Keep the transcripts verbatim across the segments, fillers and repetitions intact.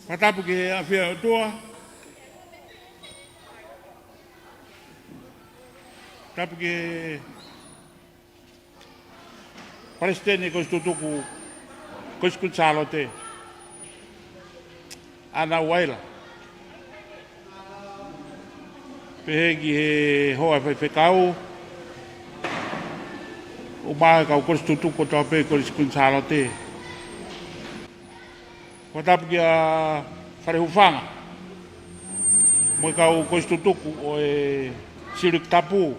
Fakatapu ki he ʻafio ʻa e ʻOtua. Tapu ki he Palesiteni Kolisi Tutuku, Kolisi Kuini Sālote, ʻAna Uaila. Pehē ki he hoa faifekau, ʻumaʻā e kau Kolisi Tutuku kotoa pē Kolisi Kuini Sālote. Fakatapu kia Fale Hūfanga, mo e kau Kolisi Tutuku ʻo e Siuliki Tapu.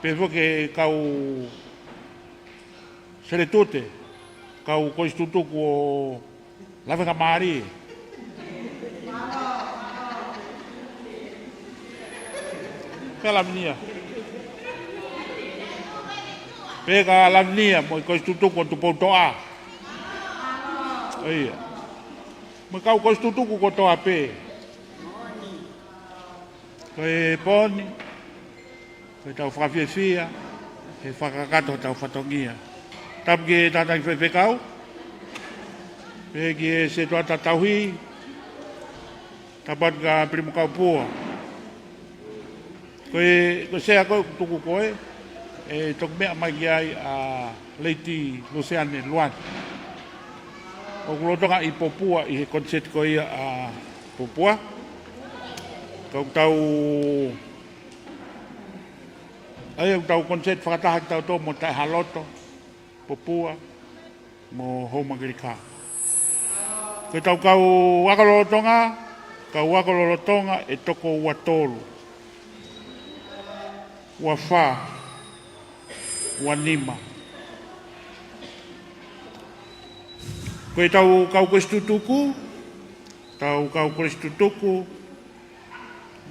Pehē foki ki he kau Seletute, kau Kolisi Tutuku ʻo Lavengamālie. Kia Lavinia. Pehē kia Lavinia mo e Kolisi Tutuku ʻo Tupoutoʻa. ʻIo. Mo e kau Kolisi Tutuku kotoa pē. Ko e pō ni, ko ʻetau fakafiefia he fakakakato hotau fatongia. Tapu ki he tangataʻeiki faifekau, pehē ki he setuata tauhi, tapu atu kia Pilimukaupua. Ko e, ko e sea ko ē ʻoku tuku ko ē, ʻe toki meʻa mai ki ai ʻa Lady Luseane Luane. ʻOku lolotonga ʻi Popua ʻi he koniseti ko ia ʻa Popua. Ka ʻoku tau, ʻa ia ʻoku tau koniseti fakataha kitautolu mo Taʻehāloto, Popua, mo Houmakelika. Ko ʻetau kau ako lolotonga, kau ako lolotonga ʻe toko ua tolu, ua fā, ua nima. Ko ʻetau kau Kolisi Tutuku, tau kau Kolisi Tutuku,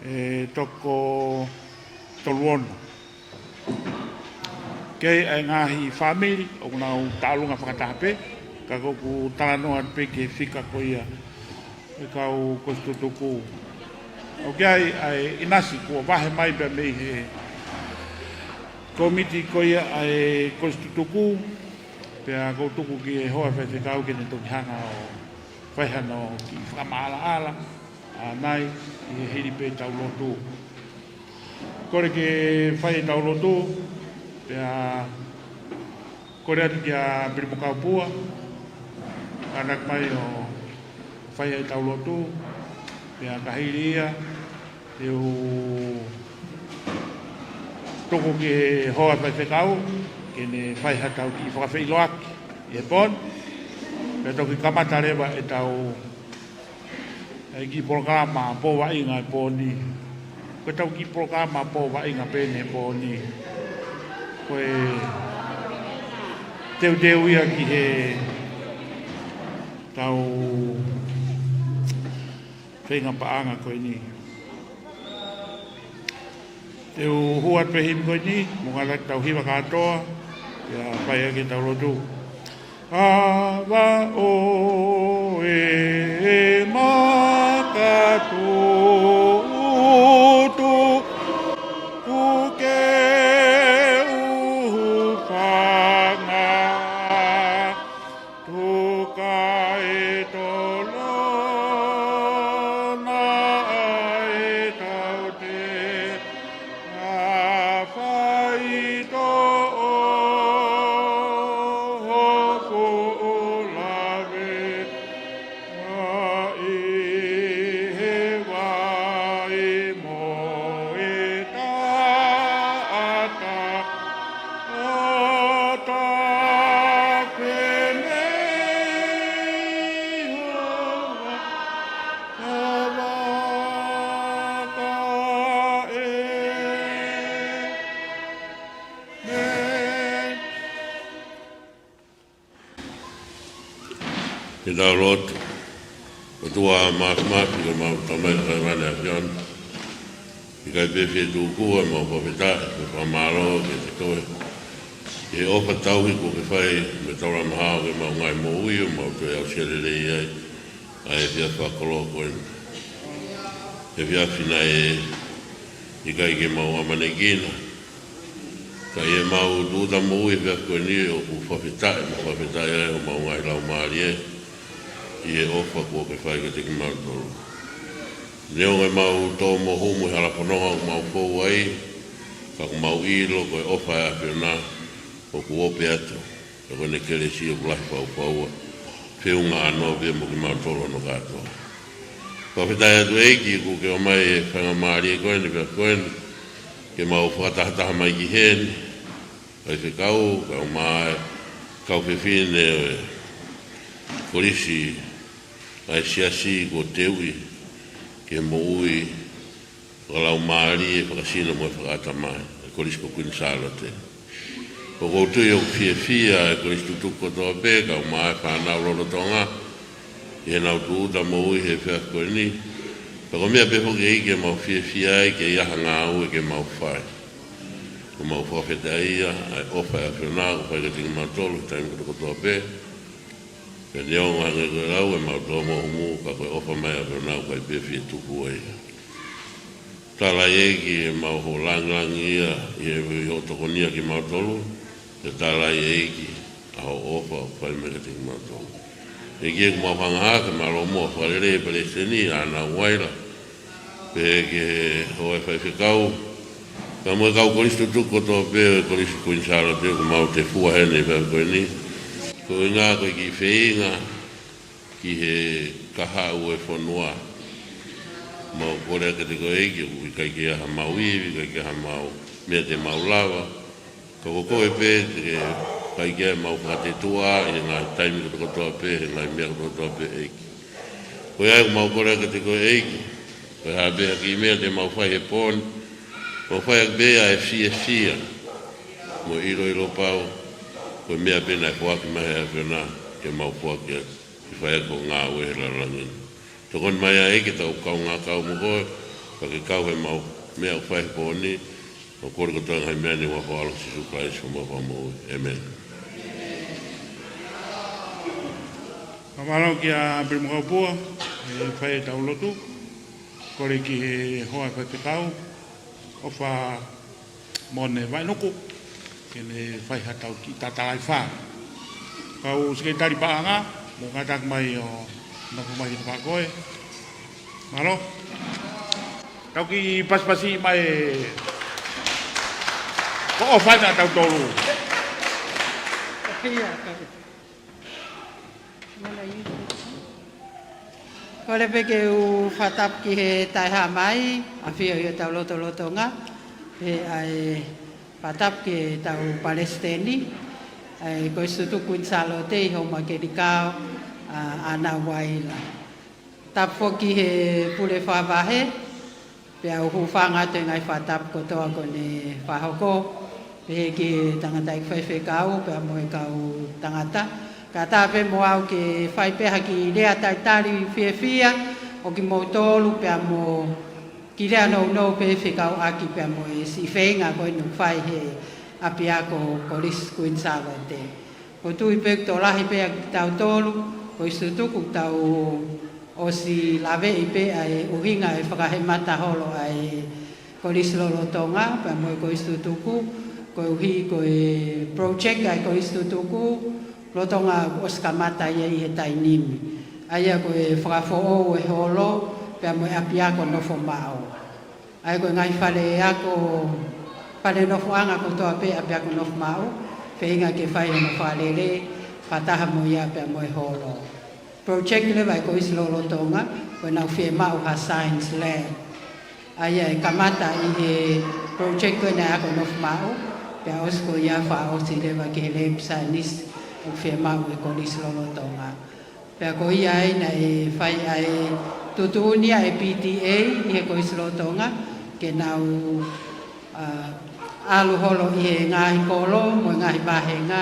ʻe toko tolu ono. Kei ʻi ai e ngaahi fāmili ʻoku nau taʻolunga fakataha pē, ka ko ʻeku talanoa pē ki he fika ko ia ʻo e kau Kolisi Tutuku. ʻOku ʻi ai ʻa e ʻinasi kuo vahe mai pē mei he kōmiti ko ia ʻa e Kolisi Tutuku, pea ʻoku ou tuku ki he hoa faifekau ke ne toki hanga ʻo fai hano kiʻi fakamaʻalaʻala ʻanai ʻi he hili pē ʻetau lotu. Kole ke fai ʻetau lotu, pea kole atu kia Pilimukaupua, ʻanaki mai ʻo fai ʻetau lotu, pea ka hili ia, te u tuku ki he hoa faifekau, ke ne fai haʻatau kiʻi fakafeʻiloaki ʻi he pō ni, pea toki kamata leva ʻetau ʻa e kiʻi polokalama pō vaʻinga ʻi he pō ni. Ko ʻetau kiʻi polokalama pō vaʻinga pē ʻi he pō ni. Ko e teuteu ia ki heʻetau feinga paʻanga ko eni. Te u hū atu pē himi ko eni, mo ngata ʻetau hiva kātoa, pea fai ʻaki ʻetau lotu. Ava ʻo e makatuʻutuʻu ke uhufanga, tuka e tolona ʻa e tautea, faitoʻo fuʻu lave, ʻa ʻi he vai mo e taʻataʻa, pehē mai ʻe Sihova, ʻa vaka ē. ʻĒmeni. Ke tau lotu. ʻOtua Māfimafi, ko homau Tamai ʻoku ʻi hēvani ʻa e ʻAfiona. ʻIkai pē fie tūkua ʻemau fakafetaʻi, mo e fakamālō kiate koe, ki he ʻofa tauhi kuo ke fai mei he taulama hao ki heʻemau ngaahi moʻui, ʻo mau toe aʻusia lelei ai ʻa e efiafi fakakoloa ko eni. Efiafi naʻe ʻikai ke mau ʻamanekina, Ka ʻi heʻemau tūʻuta moʻui he efiafi ko eni ʻoku fakafetaʻi mo fakafetaʻi ai homau ngaahi laumālie ʻi he ʻofa kuo ke fai kiate kimautolu. Neongo ʻemau tō mo humu he hala fononga ʻoku mau fou ai, ka ʻoku mau ʻilo ko e ʻofa ʻa e ʻAfiona ʻoku ope atu, pea ko ʻene kelesi ʻoku lahi faufaua, feʻunga ʻānoa pē mo kimautolu hono kātoa. Fakafetaʻi atu ʻEiki kuo ke ʻomai e faingamālie ko eni, pea ko eni ke mau fakatahataha mai ki heni, faifekau, kae ʻumaʻā e kau fefine ʻo e kolisi ʻa e siasi kuo teuʻi ke moʻui fakalaumālie, fakasino mo fakaʻatamai, e Kolisi ko Kuini Sālote. ʻOku ou tui ʻoku fiefia e kolisi tutuku kotoa pē, kae ʻumaʻā e fānau lolotonga, ʻi heʻenau tūʻuta moʻui he efiafi ko eni. Pea ko e meʻa pē foki ʻEiki ʻoku mau fiefia ai ke ʻi ai ha ngāue ke mau fai. ʻOku mau fakafetaʻia ʻa e ʻofa ʻa e ʻAfiona ʻoku fai kiate kimautolu he taimi kotokotoa pē. Pea neongo hangē ko e lau ʻemau tō mo humu, ka ko e ʻofa mai ʻa e ʻAfiona ʻoku ʻikai pē fie tuku ai. Tālai ʻEiki ʻemau hoʻo langilangiʻia ʻi he, ʻi hoʻo tokonia kimautolu, pea tālai ʻEiki ʻa hoʻo ʻofa ʻoku fai mai kiate kimautolu. ʻEiki ʻoku mau hanga hake, mālō muʻa fakalelei e palesiteni, ʻAna Uaila, pehē ki he hoa ʻo e faifekau, kae ʻumaʻā e kau kolisi tutuku kotoa pē ʻo e Kolisi Kuini Sālote ʻoku mau tefua heni he efiafi ko eni. Ko e ʻuhinga ko e kiʻi feinga ki he kahaʻu ʻo e fonua. Mau kole atu kiate koe ʻEiki, ʻoku ʻikai ke ʻi ai haʻamau ivi, ʻikai ke ʻi ai haʻamau meʻa te mau lava. Ka ko koe pē te ke ʻikai ke ʻi ai haʻamau fakatetuʻa ʻi he ngaahi taimi kotokotoa pē, he ngaahi meʻa kotokotoa pē ʻEiki. Ko ia ʻoku mau kole atu kiate koe ʻEiki, ko e hā pē ha kiʻi meʻa te mau fai he pō ni, mau fai ʻaki pē ʻa e fiefia mo e ʻiloʻilo pau ko e meʻa pē naʻe foaki mai ʻe he ʻAfiona ke mau foaki atu, ke fai ʻaki hoʻo ngāue he lalolagi ni. Tokoni mai ā ʻEiki ke tau kaungā kau mo koe, pea ke kau heʻemau meʻa ʻoku fai he pō ni, ʻo kole kotoa e ngaahi meʻa ni ʻi he huafa ho ʻAlo ko Sīsū Kalaisi ko homau Fakamoʻui. ʻĒmeni. Fakamālō kia Pili Makaupua, ʻe fai ʻetau lotu, kole ki he hoa ʻo e faifekau, ʻOfa Mone Vainuku, ke ne fai haʻatau kiʻi tatalaifā. Kau Sekelitali Paʻanga, mou kātaki mai ʻo nofo mai ki tuʻa ko ē. Mālō. Tau kiʻi pasipasi mai. Ko e ʻofa ʻa tautolu. Ia, kau. Kole pē ke u fakatapu ki he taʻehāmai, ʻafio ʻi hotau lotolotonga, pea ʻai fakatapu ki heʻetau palesiteni ʻa e Kolisi Tutuku Kuini Sālote ʻi Houma Kenikao, ʻa ʻAna Uaila. Tapu foki he pule fakavahe, pea u hūfanga atu he ngaahi fakatapu kotoa kuo ne fakahoko, pehē ki he tangataʻeiki faifekau, pea mo e kau tangata. Kae ʻatā pē mo au ke fai pē ha kiʻi lea talitali fiefia ʻo kimoutolu, pea mo e kiʻi lea nounou pē fekauʻaki pea mo e siʻi feinga ko eni ʻoku fai he ʻapiako Kolisi Kuini Sālote. ʻOku ou tui pē ʻoku tokolahi pē ʻa kitautolu, Kolisi Tutuku, ʻoku tau ʻosi laveʻi pē ʻa e ʻuhinga ʻo e fakahemata holo ʻa e kolisi lolotonga, pea mo e Kolisi Tutuku, koeʻuhi ko e project ʻa e Kolisi Tutuku lolotonga ʻosi kamata ia ʻi he taimi ni. ʻA ia ko e fakafoʻou e holo, pea mo e ʻapiako nofo maʻu. ʻA ia ko e ngaahi fale ako, fale nofoʻanga kotoa pē ʻapiako nofo maʻu, feinga ke fai hono fakalele, fakataha mo ia pea mo e holo. Project leva ʻa e kolisi lolotonga, ko ʻenau fiemaʻu ha science lab. ʻA ia ʻe kamata ʻi he project ko ē ʻa e ako nofo maʻu, pea ʻosi ko ia fakaʻosi leva ki he lab science ʻoku fiemaʻu ʻe he kolisi lolotonga. Pea ko ia ai naʻe fai ʻa e tuʻutuʻuni ʻa e P T A ʻi he kolisi lolotonga, ke nau, ʻa, ʻalu holo ʻi he ngaahi kolo, mo e ngaahi vāhenga,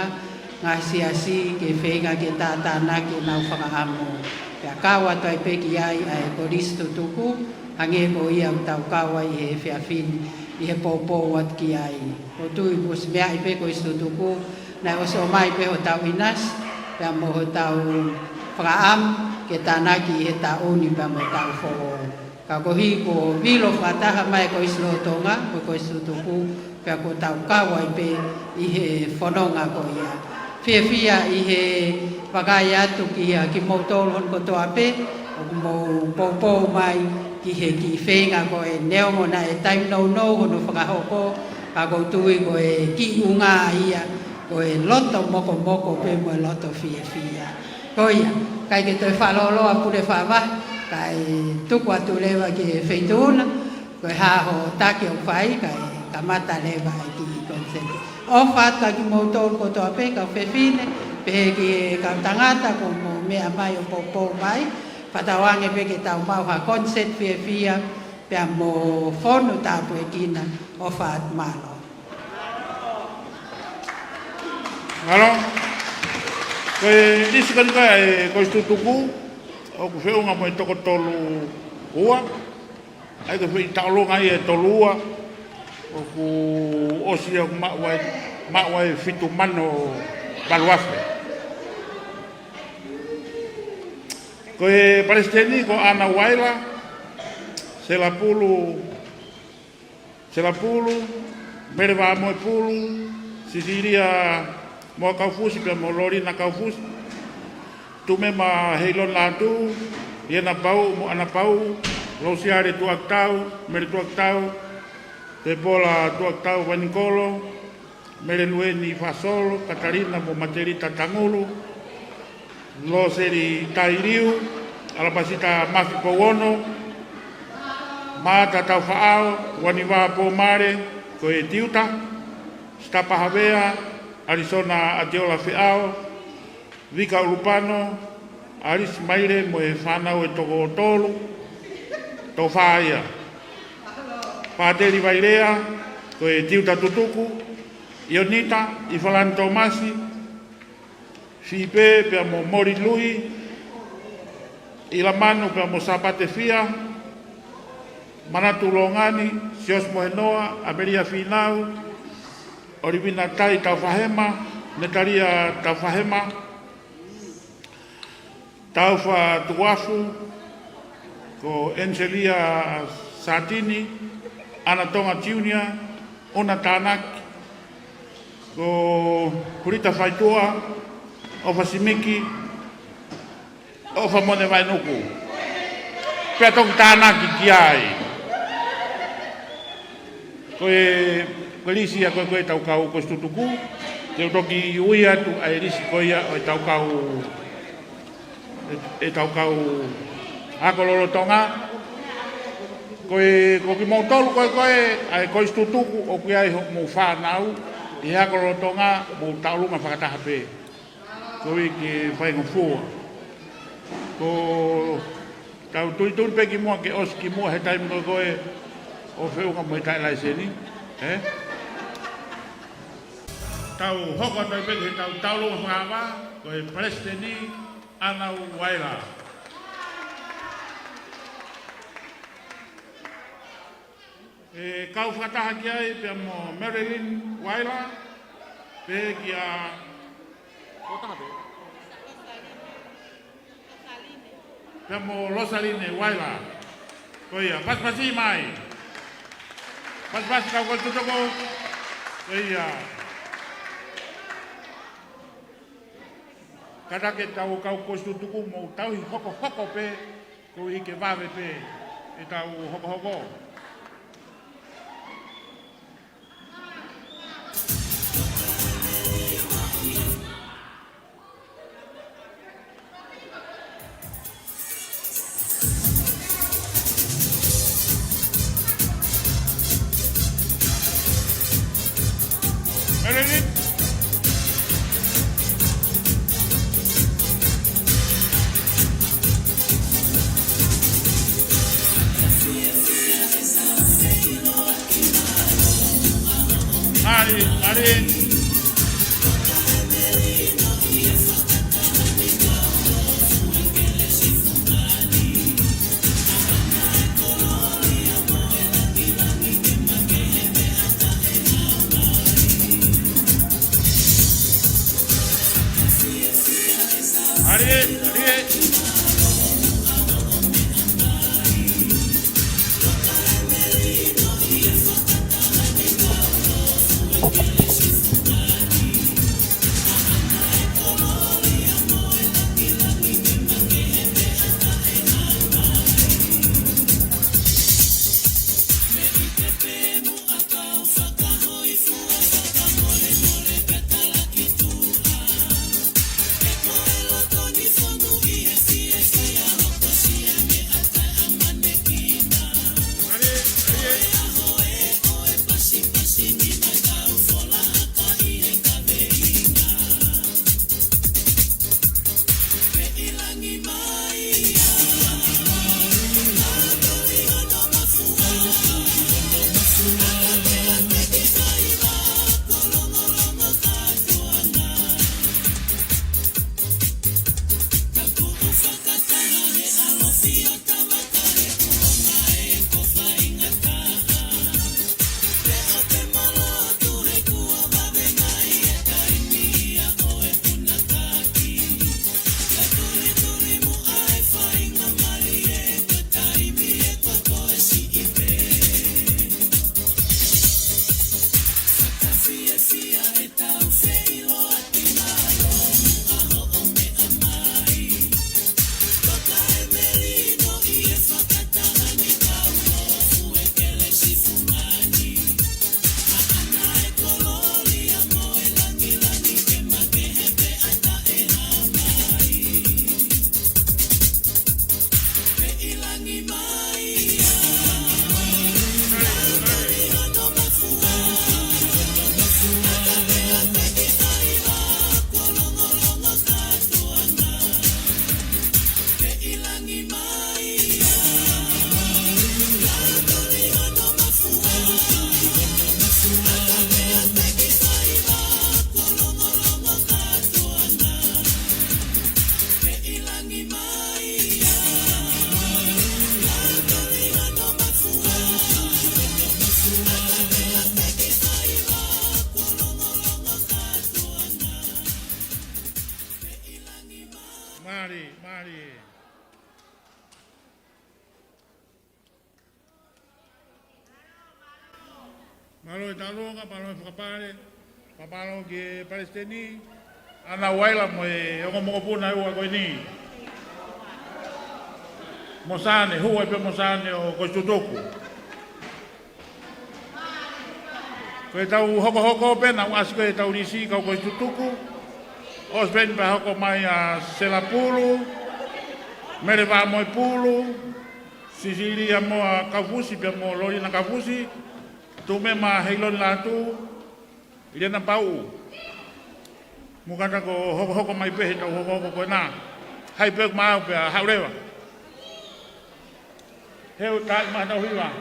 ngaahi siasi, ke feinga ke tātānaki ʻenau fakaʻamu. Pea kau atu ai pē ki ai ʻa e Kolisi Tutuku, hangē ko ia ʻoku tau kau ai he efiafi ni, ʻi he poupou atu ki ai. ʻOku ou tui kuo ʻosi meaʻi pē Kolisi Tutuku, naʻe ʻosi ʻomai pē hotau ʻinasi, pea mo hotau fakaʻamu, ke tānaki ʻi he taʻu ni pea mo e taʻu foʻou. Ka koeʻuhi kuo vilo fakataha mai e Kolisi lolotonga mo e Kolisi Tutuku, Pea kuo tau kau ai pē ʻi he fononga ko ia. Fiefia ʻi he vakai atu kia kimoutolu hono kotoa pē, ʻoku mou poupou mai ki he kiʻi feinga ko ē, neongo naʻe taimi nounou hono fakahoko, ka ʻoku ou tui ko e kiʻi ʻuhinga ia, ko e loto mokomoko pē mo e loto fiefia. Ko ia, ʻikai ke toe fakalōloa Pule Fakavahe, kae tuku atu leva ki he Feituʻuna, ko e hā hoʻo taki ʻoku fai, kae kamata leva ʻa e kiʻi koniseti. ʻOfa atu kia kimoutolu kotoa pē, kau fefine, pehē ki he kau tangata, kuo mou meʻa mai ʻo poupou mai, fakatauange pē ke tau maʻu ha koniseti fiefia, pea mo fonu tāpuekina. ʻOfa atu, mālō. Mālō. Ko e lisi ko eni ko ē ʻa e koniseti tutuku, ʻoku feʻunga mo e toko tolu ua. ʻA ia ko e foʻi tauʻolunga ia ʻe tolu ua, ʻoku ʻosi ia ʻoku maʻu ai, maʻu ai fitu mano valu afe. Ko e palesiteni ko ʻAna Uaila, Selapulu, Selapulu, Mele Vāmoepulu, Sisilia Moa Kaufusi pea mo Lolina Kaufusi, Tumema Heilona Lātū, Liana Pau mo ʻAna Pau, Losiale Tuʻakitau, Mele Tuʻakitau, Tepola Tuʻakitau Vanikolo, Mele Lueni Fasolo, Katalina mo Matelita Tangulu, Loseli Tailiu, ʻAlapasita Mafi Pouono, Maata Taufaʻao, Uaniva Pomale, ko e tiuta, Sitapa Havea, ʻAlisona ʻAtiola Feʻao, Vika ʻUlupano, ʻAlisi Maile mo e fānau ʻe toko tolu, toko fā ia. Pateli Vailea, ko e tiuta tutuku, ʻIonita, ʻIfalani Tōmasi, Fipe pea mo Moli Lui, ʻIlamanu pea mo Sapate Fia, Manatu Longani, Siosi Mohenoa, ʻAmelia Fīnau, ʻOlivina Tai Taufahema, Netalia Taufahema, Taufa Tukuafu, ko ʻEniselia Satini, ʻAna Tonga Junior, ʻUna Tānaki, ko Hulita Faitua, ʻOfa Simiki, ʻOfa Mone Vainuku. Pea toki tānaki ki ai. Ko e, ko e lisi ia ko ē, ko ē ʻetau kau koniseti tutuku, te u toki ui atu ʻa e lisi ko ia ʻo ʻetau kau, ʻe, ʻetau kau ako lolotonga. Ko e, ko kimoutolu ko ē, ko ē, ʻa e koniseti tutuku, ʻoku ʻi ai hoʻomou fānau ʻi he ako lolotonga, mou tauʻolunga fakataha pē. Ko e ke faingofua. Ko tau tuitui pē ki muʻa ke ʻosi ki muʻa he taimi ko ē ʻo feʻunga mo e taʻe laiseni, ē? Tau hoko atu pē ki heʻetau tauʻolunga fakaava, ko e palesiteni ʻAna Uaila. ʻE kau fakataha ki ai pea mo Marilyn Uaila, pehē kia, pea mo Losaline Uaila. Ko ia, pasipasi mai. Pasipasi kau koniseti tutuku. Ko ia. Kātaki ʻetau kau koniseti tutuku mou tauhi hokohoko pē, koeʻuhi ke vave pē ʻetau hokohoko. Mālie, mālie. Mālō e taʻaloka, mālō e fakapale, pea mālō ki he Palesiteni, ʻAna Uaila mo e ongo mokopuna ʻe ua ko eni. Mo Sane, hū ai pē mo Sane ʻo Kosi Tutuku. Ko ʻetau hokohoko pē naʻa ku ʻasi ko ʻetau lisi kau Kosi Tutuku. ʻOsi pē eni pea hoko mai ʻa Sela Pulu, Mele Vāmoepulu, Sisilia Moa Kaufusi pea mo Lolina Kaufusi, Tumema Heiloni Lātū, Iliana Pauʻu. Mou kātaki ʻo hokohoko mai pē heʻetau hokohoko ko ena. Hai pē ʻoku maau pea haʻu leva. Heu taʻi maʻa tau hiva.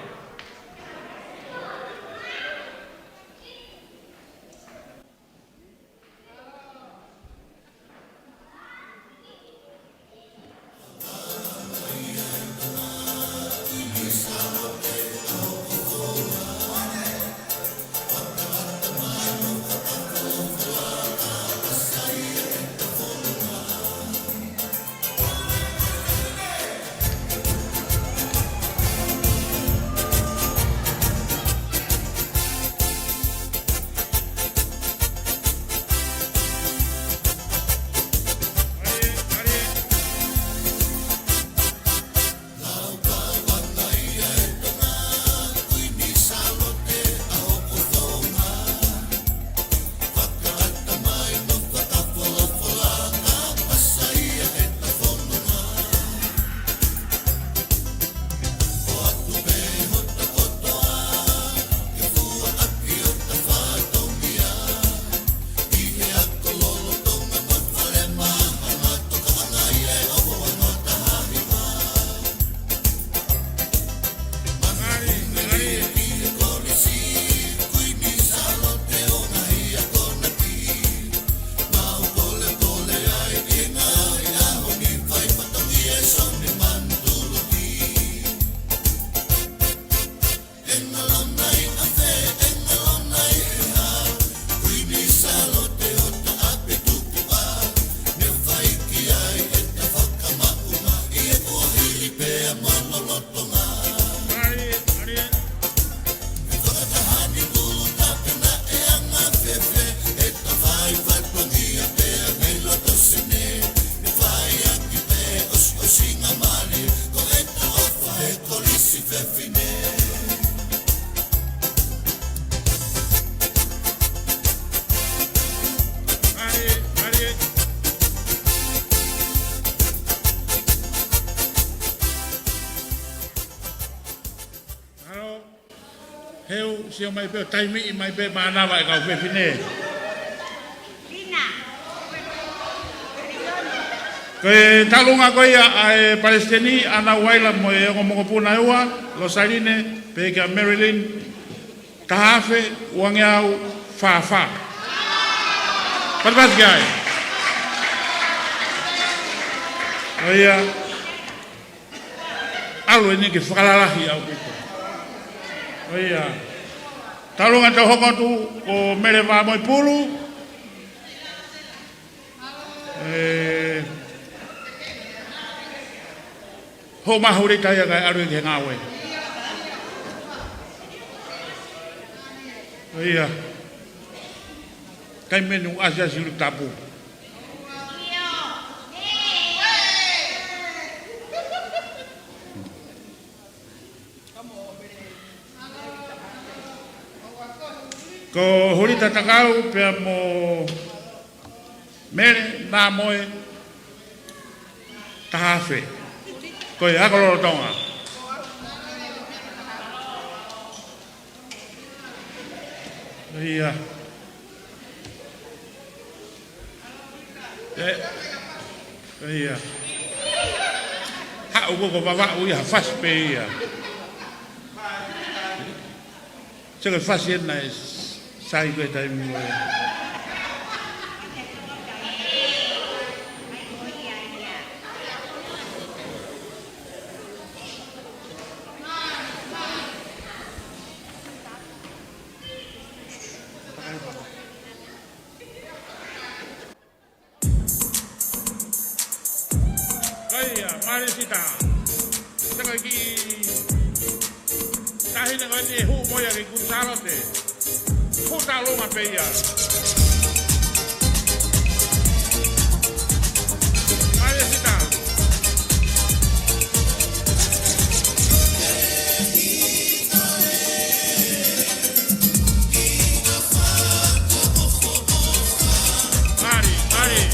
Mālō. Heu, sio mai pē ʻo taimi mai pē mānava e kau fefine. Ko e taʻaloka ko ia ʻa e Palesiteni, ʻAna Uaila mo e ongo mokopuna ʻe ua, Losaline, pehē kia Marilyn, taha afe uangeau fāfā. Patipati ki ai. ʻO ia. ʻAlu eni ke fakalalahi ʻaupito. ʻO ia. Taʻaloka tau hoko atu ko Mele Vāmoepulu. ʻE, hoʻo mahuli taia kae ʻalu ki he ngāue. ʻO ia. Taimi eni ʻoku ʻasiʻasi ʻulu tapu. Ko Hulita Takau pea mo Mele Namoe, taha afe. Ko e ako lolotonga. ʻIo. ʻE, ʻio. Haʻu ko ko Vavaʻu ia, ha fasi pē ia. Sio ko e fasi ena ʻe sai ko e taimi mo e. Ia, mālie Sita. Saka ki taʻahine ko eni ʻe hū mo ia ki Kuini Sālote. Hū taulōma pē ia. Mālie Sita. Mālie, mālie.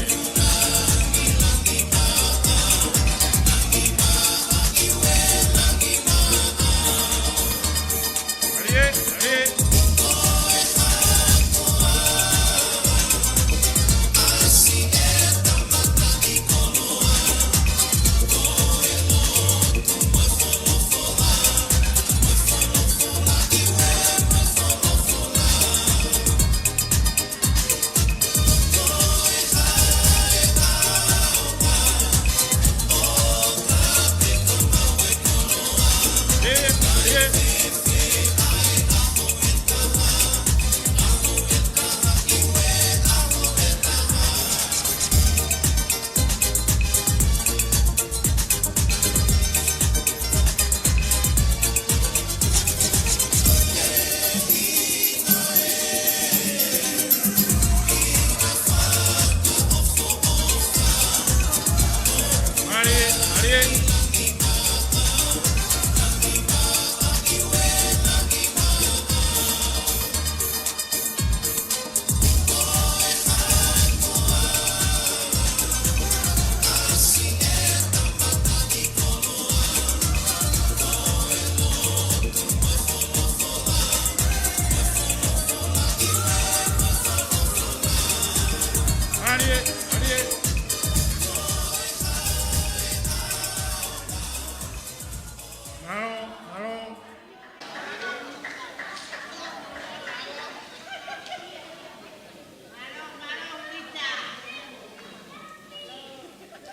Mālō, mālō.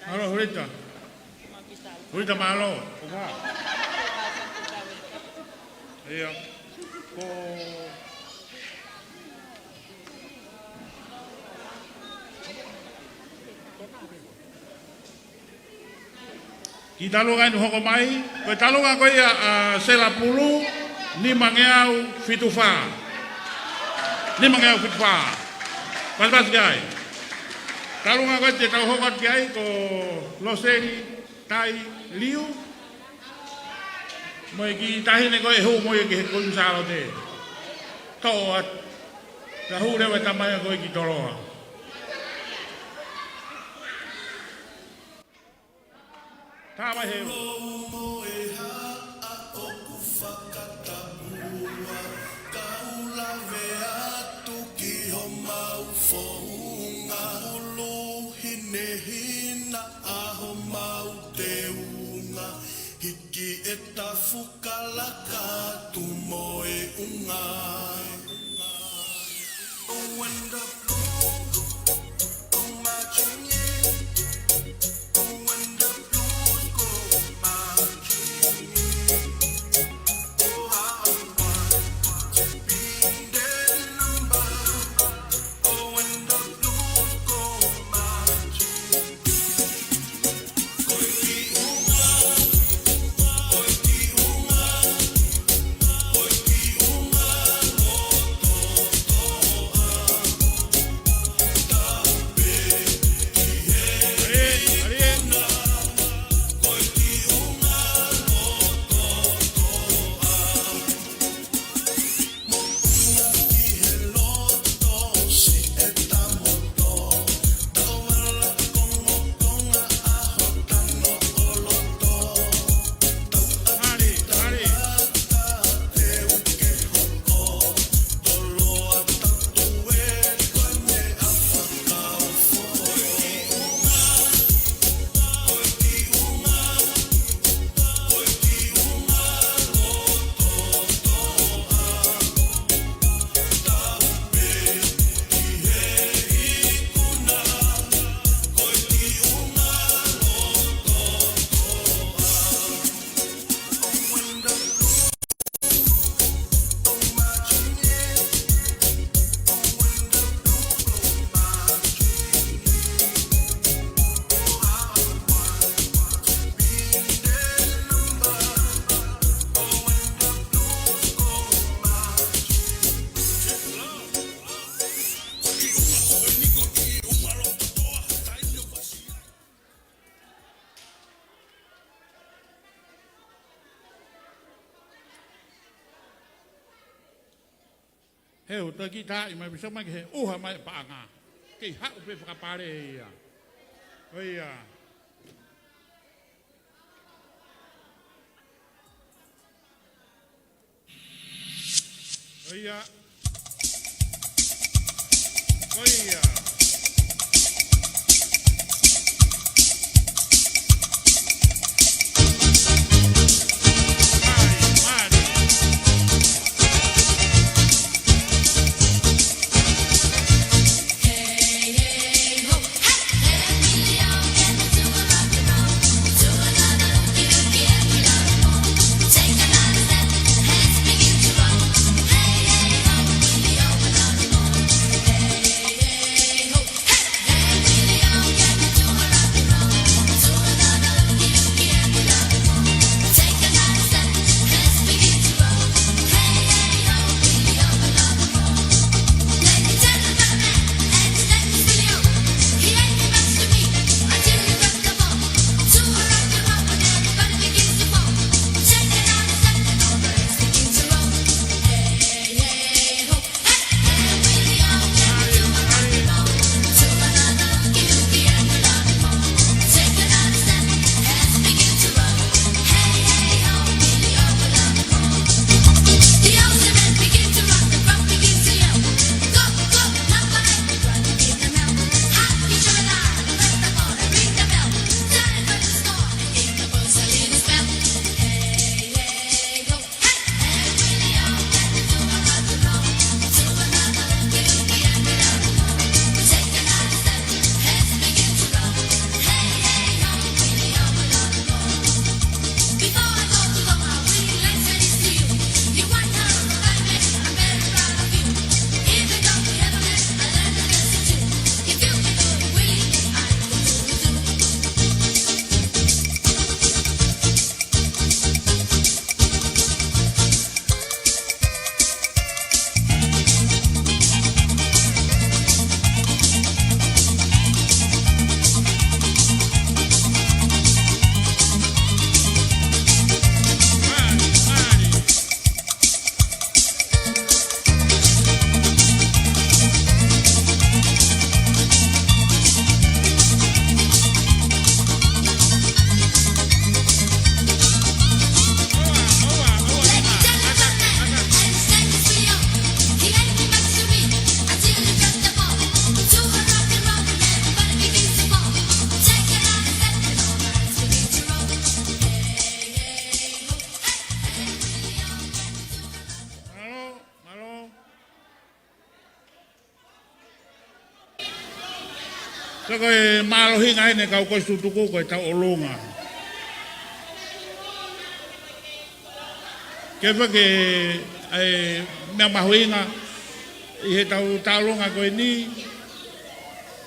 Mālō, Hulita. Hulita, mālō. Ia. Ko Ki talunga ʻeni hoko mai, ko e talunga ko ia ʻa Sela Pulu, nimangeau fitu fā. Nimangeau fitu fā. Pasipasi ki ai. Talunga ko ē te tau hoko atu ki ai ko Loseli Tai Liu. Mo e kiʻi taʻahine ko ē ʻe hū mo ia ki he Kuini Sālote. Toʻo atu. Ka hū leva e tamaioʻeiki ko ē ki Toloa. Tā mai he. Lomo e haʻa ʻoku fakatapua, kau lave atu ki homau founga. Ulu hinehina ʻa homau teunga, hiki e tafu kalaka atu mo e unga. Oh, when the blues go marching in. Oh, when the blues go marching in. Oh, how I want to be in their number. Oh, when the blues go marching in. Ko e kiʻi unga, ko e kiʻi He u toki taʻi mai piso mai ke he ʻuha mai paʻanga. Kei haʻu pē fakapale ia. ʻOia. ʻOia. ʻOia. Mālō, mālō. Ka ko e mālohinga ʻeni kau kosi tutuku ko e tau ʻolunga. Ke fake ai meʻa mahuʻinga ʻi he tau taʻolunga ko eni,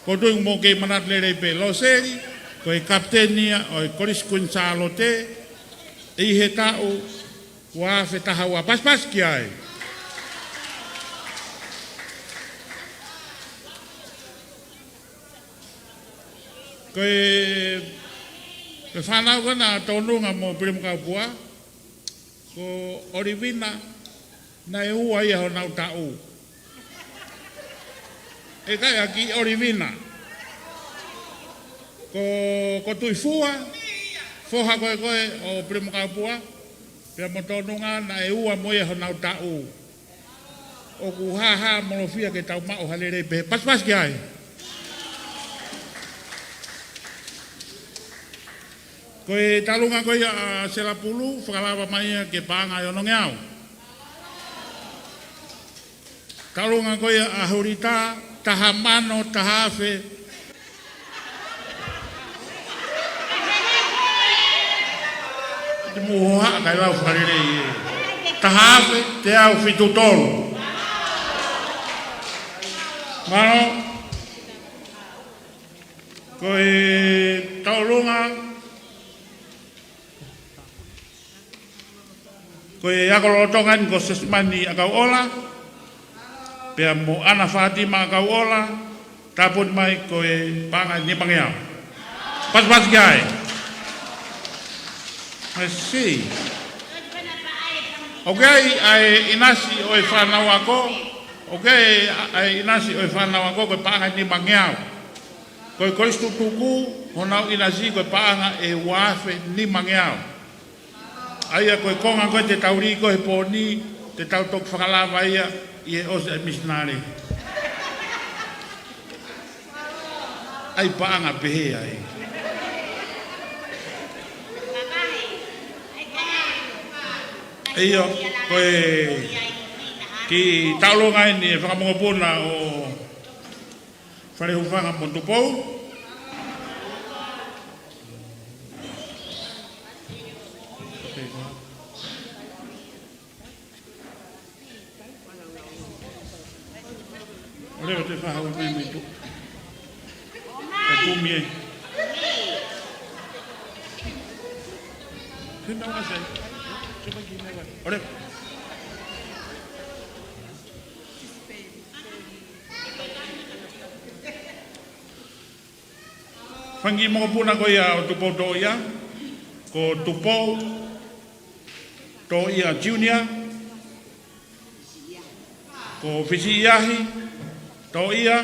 ko tui mo kei manatu lelei pē Loseli, ko e kapiteni ia ʻo e Kolisi Kuini Sālote, ʻi he taʻu ua afe taha ua, pasipasi ki ai. Ko e, ko e fānau ko ena tōnunga mo Pilimakaupua, ko ʻOlivina, naʻe ua ia honau taʻu. ʻIkai ʻa ki ʻOlivina. Ko, ko Tuifua, foha ko ē ko ē ʻo Pilimakaupua, pea mo tōnunga naʻe ua mo ia honau taʻu. ʻOku hāhāmolofia ke tau maʻu ha lelei pehē. Pasipasi ki ai. Ko e taʻolunga ko ia ʻa Selapulu, fakalava mai ia ke paʻanga ʻe onongeau. Taʻolunga ko ia ʻa Hulita, taha mano, taha afe. Te mou hohaʻa kae lau fakalelei ē. Taha afe, teau fitu tolu. Mālō. Ko e taʻolunga ko e ako lolotonga eni ko Sesimani ʻAkauʻola, pea mo ʻAna Fātima ʻAkauʻola, tāpuni mai ko e paʻanga nimangeau. Pasipasi ki ai. Mesi. ʻOku ʻi ai ʻa e ʻinasi ʻo e fānau ako, ʻOku ʻi ai ʻa e ʻinasi ʻo e fānau ako ko e paʻanga ʻe nimangeau. Ko e kolisi tutuku, honau ʻinasi ko e paʻanga ʻe uaafe nimangeau. ʻA ia ko e konga ko ē te tau lī ko ē he pō ni, te tau toki fakalava ia ʻi he ʻosi ʻa e misinale. ʻAi paʻanga pehē ai. ʻIo, ko e kiʻi taulonga eni ʻa e fanga mokopuna ʻo Fale Hūfanga mo Tupou. ʻO leva te faha ua mai mai tu. E kumi e. Kena wa sai. Coba gini wa. ʻO leva. Fanga kiʻi mokopuna ko ia ʻo Tupou Toʻia, ko Tupou Toʻia Junior, ko Fisiʻiahi Toʻia,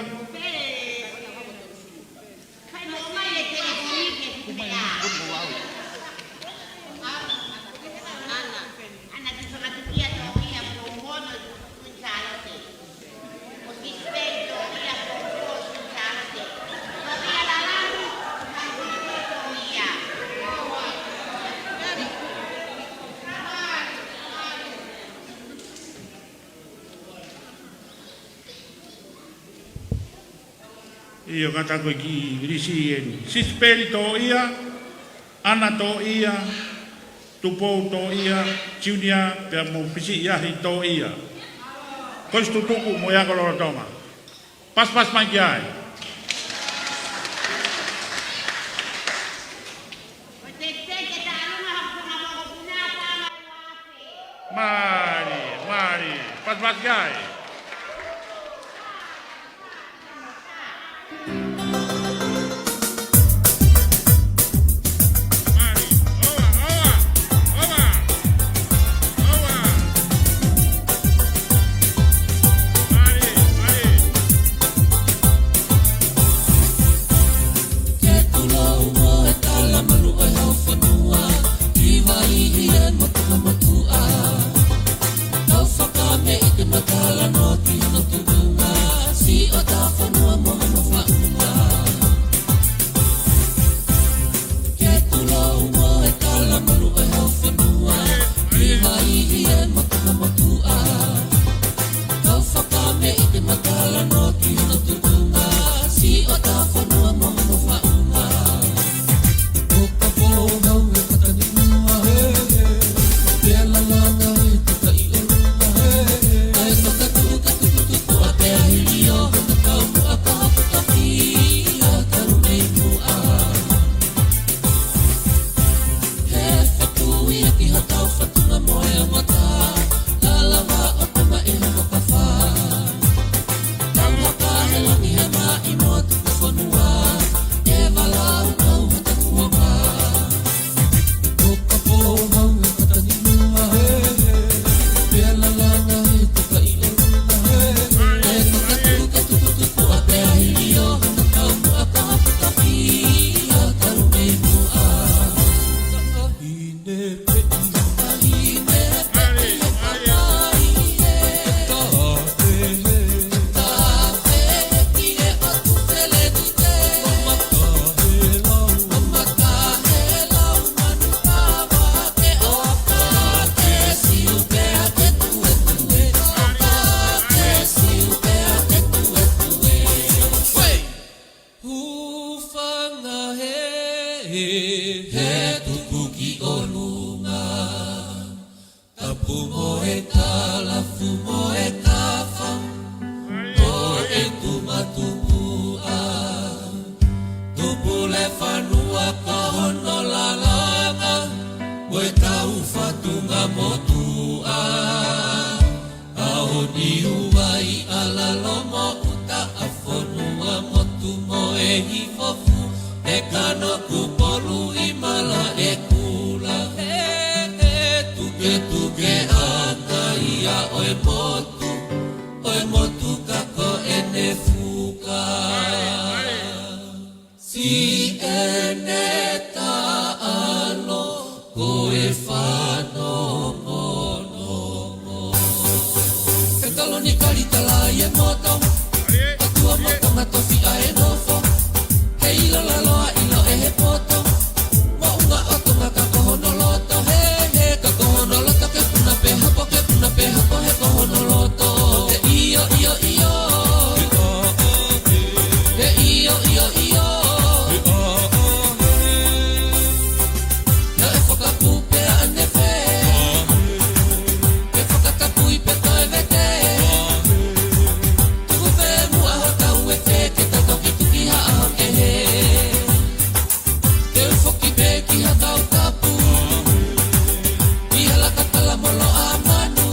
ʻIo, kātaki ko e kiʻi lisi eni. Sisipeli Toʻia, ʻAna Toʻia, Tupou Toʻia Junior, pea mo Fisiʻiahi Toʻia. Kolisi tutuku mo e ako lolotonga. Pasipasi mai ki ai. Mālie, mālie. Pasipasi ki ai. Ke tuʻu ʻo e kalamalū ʻo e hau fonua, ʻi Vaiʻi ē mo Tongatapu ā. Kau fakameʻite mo talanoa ki hono tuʻunga, siʻotau fonua mo hono faʻunga. Ke tuʻu ʻo e kalamalū ʻo e hau fonua, ʻi Vaiʻi ē mo Tongatapu ā. Kau fakameʻite mo talanoa ki hono tuʻunga, siʻotau fonua mo hono faʻunga. ʻO ka pō hau e katani mua he, pea lalanga he tukaʻi ʻolunga he, ʻa e fakatuʻu ka tukutuku ʻa pea hilio, hana kau muʻa ka hapa ka pī, ʻa kalu nei muʻa. He fakui ʻaki hotau fatunga mo e mata, lalava ʻo toma e hoko kafa. Tau hapa he langi he maʻi mo tuka fonua, e vala au kau hata kuonga. ʻO ka pō hau e katani mua he, pea lalanga he tukaʻi ʻolunga he, e tuka tuka tukutuku ʻa pea hilio, hana kau muʻa ka hapa ka pī, ʻa kalu nei muʻa. Hūfanga he, he tuku ki ʻolunga. Tapu mo e kalafu mo e kafa, ko e tuma tupuʻa. Tupule fanua ko hono lalanga, mo e kau fatunga motuʻa. ʻAho ni ua i ʻalalo mo ʻuta ʻa fonua motu mo e hifofu, e kano Kupolu ʻi Malaʻekula. He, he, tuketuke ʻa kai ʻa ʻo e motu, ʻo e motu. Fiʻa e nofo, he ʻilo lalo ʻa ʻilo ʻe he poto. Moʻunga ʻo Tonga ka ko hono loto, he, he, ka ko hono loto ke puna pē hopo, ke puna pē hopo, he ko hono loto. He ʻio, ʻio, ʻio. He ʻio, ʻio, ʻio. Naʻe fakapū pea ʻanefē. Ke fakatapui pē toe vete. Tuku pē muʻa hotau efe ke ta toki tuki haʻa hake he. Te u foki pē ki ha kau kapu. Ki ha laka kala molo ʻa manu.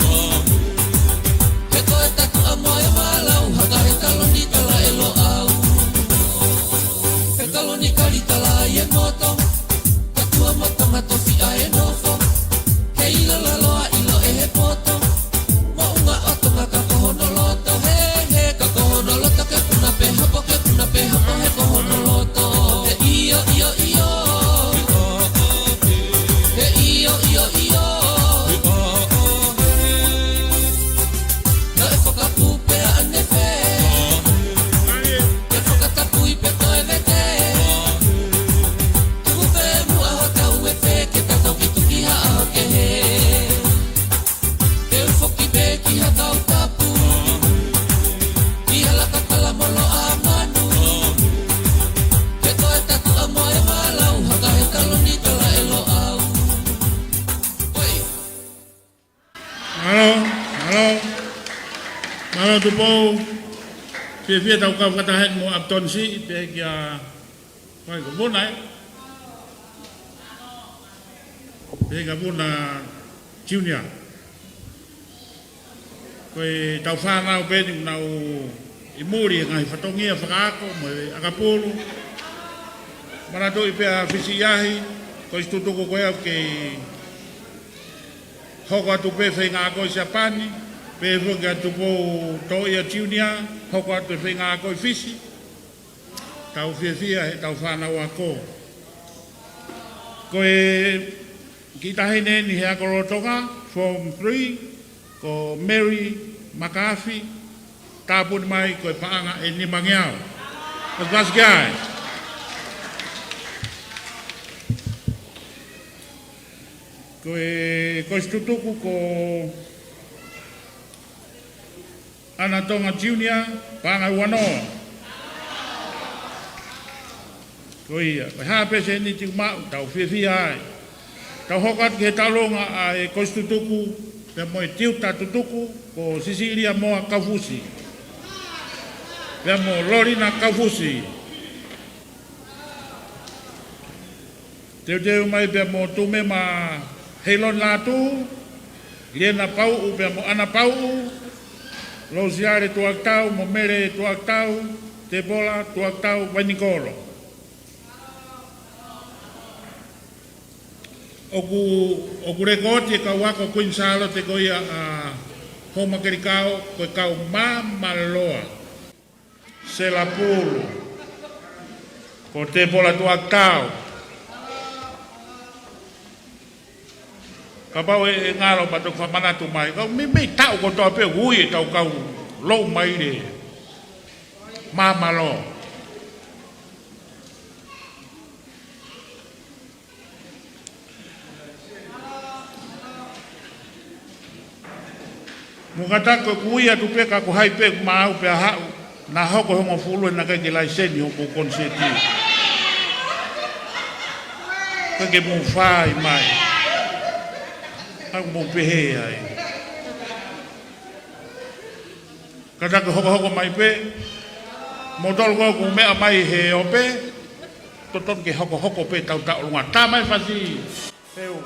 He ko e tatu ʻa moe malau haka he taloni tala ʻe Loʻau. He taloni kali tala ʻi e moto. Katua mo Tonga tofiʻa e nofo. He ʻilo lalo ʻa ʻilo ʻe he poto. Moʻunga ʻo Tonga ka ko hono loto. He, he, ka ko hono loto ke puna pē hopo, ke puna pē hopo, he ko hono loto. He ʻio, ʻio, ʻio. He ʻio, ʻio, ʻio. Naʻe fakapū pea ʻanefē. Ke fakatapui pē toe vete. Tuku pē muʻa hotau efe ke ta toki tuki haʻa hake he. Te u foki pē ki ha kau kapu. Ki ha laka kala molo ʻa manu. He ko e tatu ʻa moe malau haka he taloni tala ʻe Loʻau. Oi. Mālō, mālō. Mālō Tupou. Fiefia tau kau fakataha mo Upton Siʻi, pea kia, pai ko Vuna, ē? Pea kia Vuna Junior. Ko e tau fānau pē eni ʻoku nau ʻi muli he ngaahi fatongia fakaako mo e ʻakapulu. Manatuʻi pē ʻa Fisi ʻi ʻaho, ko e tutuku ko ia ke hoko atu pē feinga ako ʻi Siapani, pea foki atu Tupou Toʻia Junior, hoko atu e feinga ako ʻi Fisi. Tau fiefia he tau fānau ako. Ko e kiʻi taʻahine eni he ako lolotonga, Form three, ko Mary Makafi, tāpuni mai ko e paʻanga ʻe nimangeau. Pasipasi ki ai. Ko e, ko e tutuku ko ʻAna Tonga Junior, paʻanga ua noa. Ko ia, ko e hā pē sēniti ʻoku maʻu, tau fiefia ai. Tau hoko atu ki he taulōnga ʻa e kosi tutuku, pea mo e tiuta tutuku, ko Sisilia Moa Kaufusi. Pea mo Lolina Kaufusi. Teuteu mai pea mo Tumema Heiloni Lātū, Liena Pauʻu pea mo ʻAna Pauʻu, Losiale Tuakitau mo Mele Tuakitau, Tepola Tuakitau Vainikolo. ʻOku, ʻoku lekooti e kau ako Kuini Sālote ko ia ʻa Houmakelikao, ko e kau Māmaloa. Selapulu. Ko Tepola Tuakitau. Kapau ʻe, ʻe ngalo pea toki fakamanatu mai. Kau mei, mei taʻu kotoa pē ui e tau kau lou mai le Māmaloa. Mou kātaki ko e kui atu pē ka ko hai pē ʻoku maʻu pē ʻa haʻu, naʻa hoko hongofulu ʻe naʻe ʻikai ke laiseni hoku konisēti. Ka ke mou fai mai. Ka mou pehē ai. Kātaki hokohoko mai pē. Mou tolu ko ʻoku meʻa mai he ope. Totonu ke hokohoko pē tau taʻolunga. Tā mai Fasi. Heu.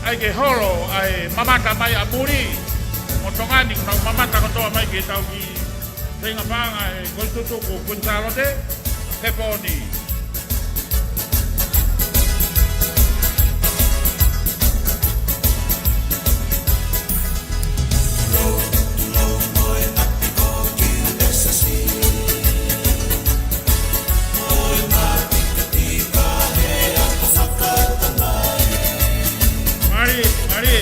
ʻAi ke holo ʻa e mamata mai ʻa muli. Mo Tonga ni, nau mamata kotoa mai ke tau ki he ngaahi paʻanga ʻa e kosi tutuku Kuini Sālote he pō ni. Mali, mali.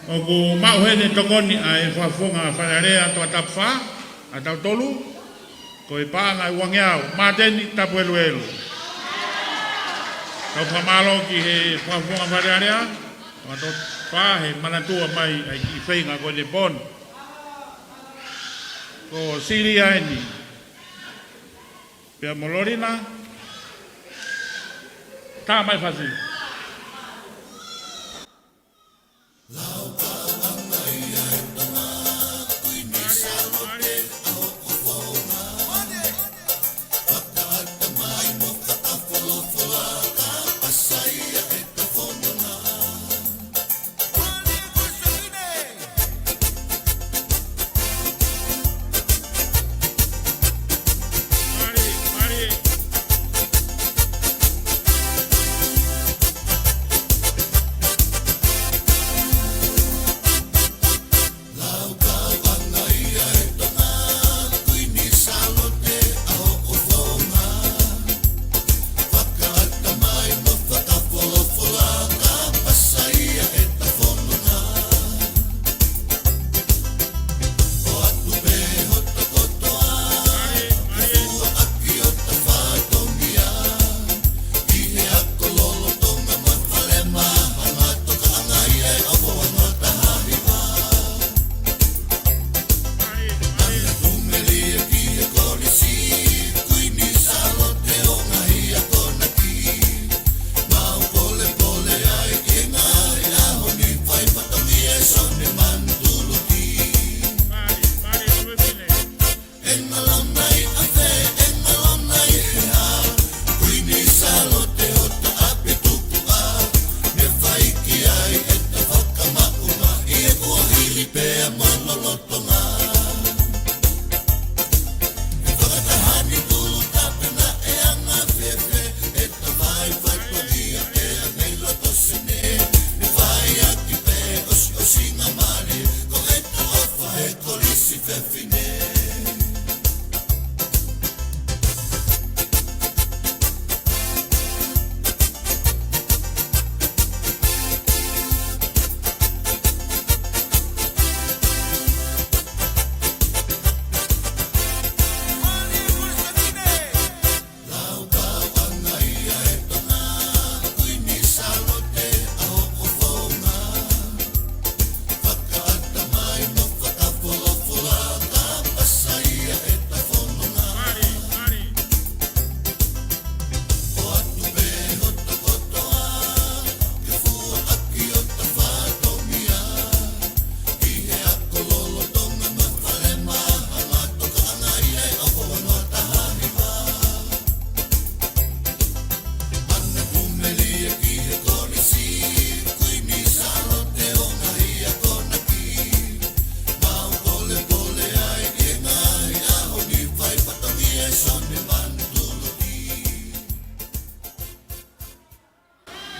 ʻOku maʻu heni tokoni ʻa e Fakafofonga Fale Alea Tongatapu Fā, ʻa tautolu, ko e paʻanga ʻe uangeau, Māteni Tapueluelu. Tau fakamālō ki he Fakafofonga Fale Alea Tongatapu Fā he manatua mai ʻa e kiʻi feinga ko eni he pō ni. Ko Silia eni. Pea mo Lorina. Tā mai Fasi.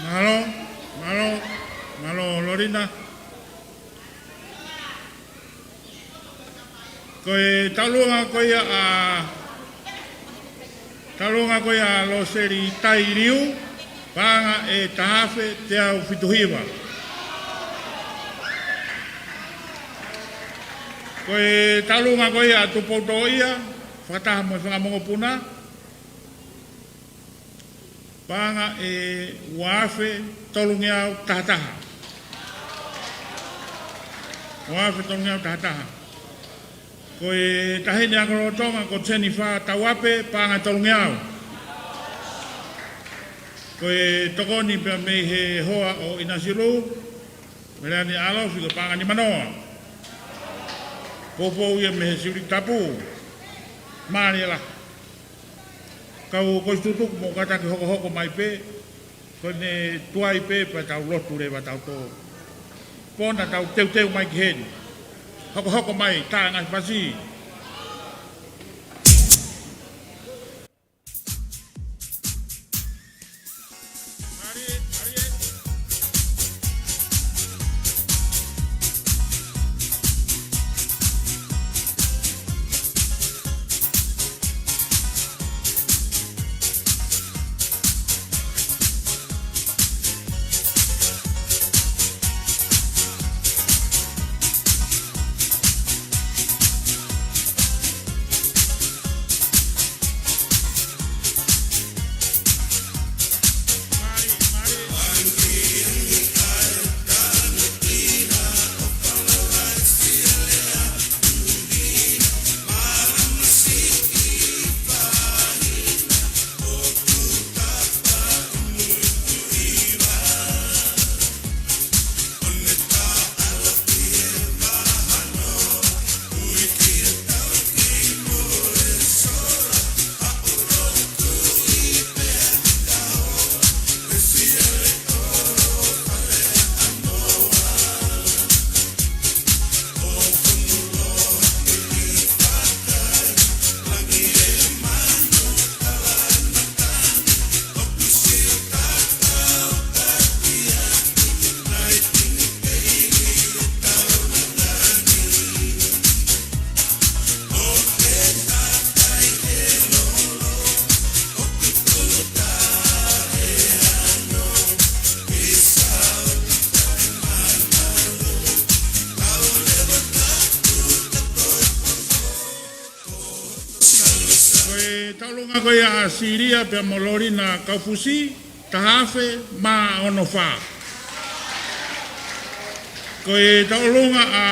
Mālō, mālō, mālō Lorina. Ko e taulōnga ko ia ʻa, taulōnga ko ia ʻa Loseli Tailiu, paʻanga ʻe taha afe teau fitu hiva. Ko e taulōnga ko ia ʻa Tupou Toʻoia, fakataha mo e fanga mokopuna, paʻanga ʻe ua afe tolungeau taha taha. Ua afe tolungeau taha taha. Ko e taʻahine ako lolotonga ko Jennifer Tauape, paʻanga ʻe tolungeau. Ko e tokoni pea mei he hoa ʻo ʻInasi Lū, Meleane ʻAlofi, ko e paʻanga ʻe nimanoa. Poupou ia mei he Siuliki Tapu. Mālie lahi. Kau Kolisi Tutuku, mou kātaki hokohoko mai pē, ko ʻene tuai pē pea tau lotu leva tautolu. Pea na tau teuteu mai ki heni. Hokohoko mai, tā e ngaahi pasi. ko ia ʻa Silia pea mo Lolina Kaufusi, taha afe mā ono fā. Ko e tauʻolunga ʻa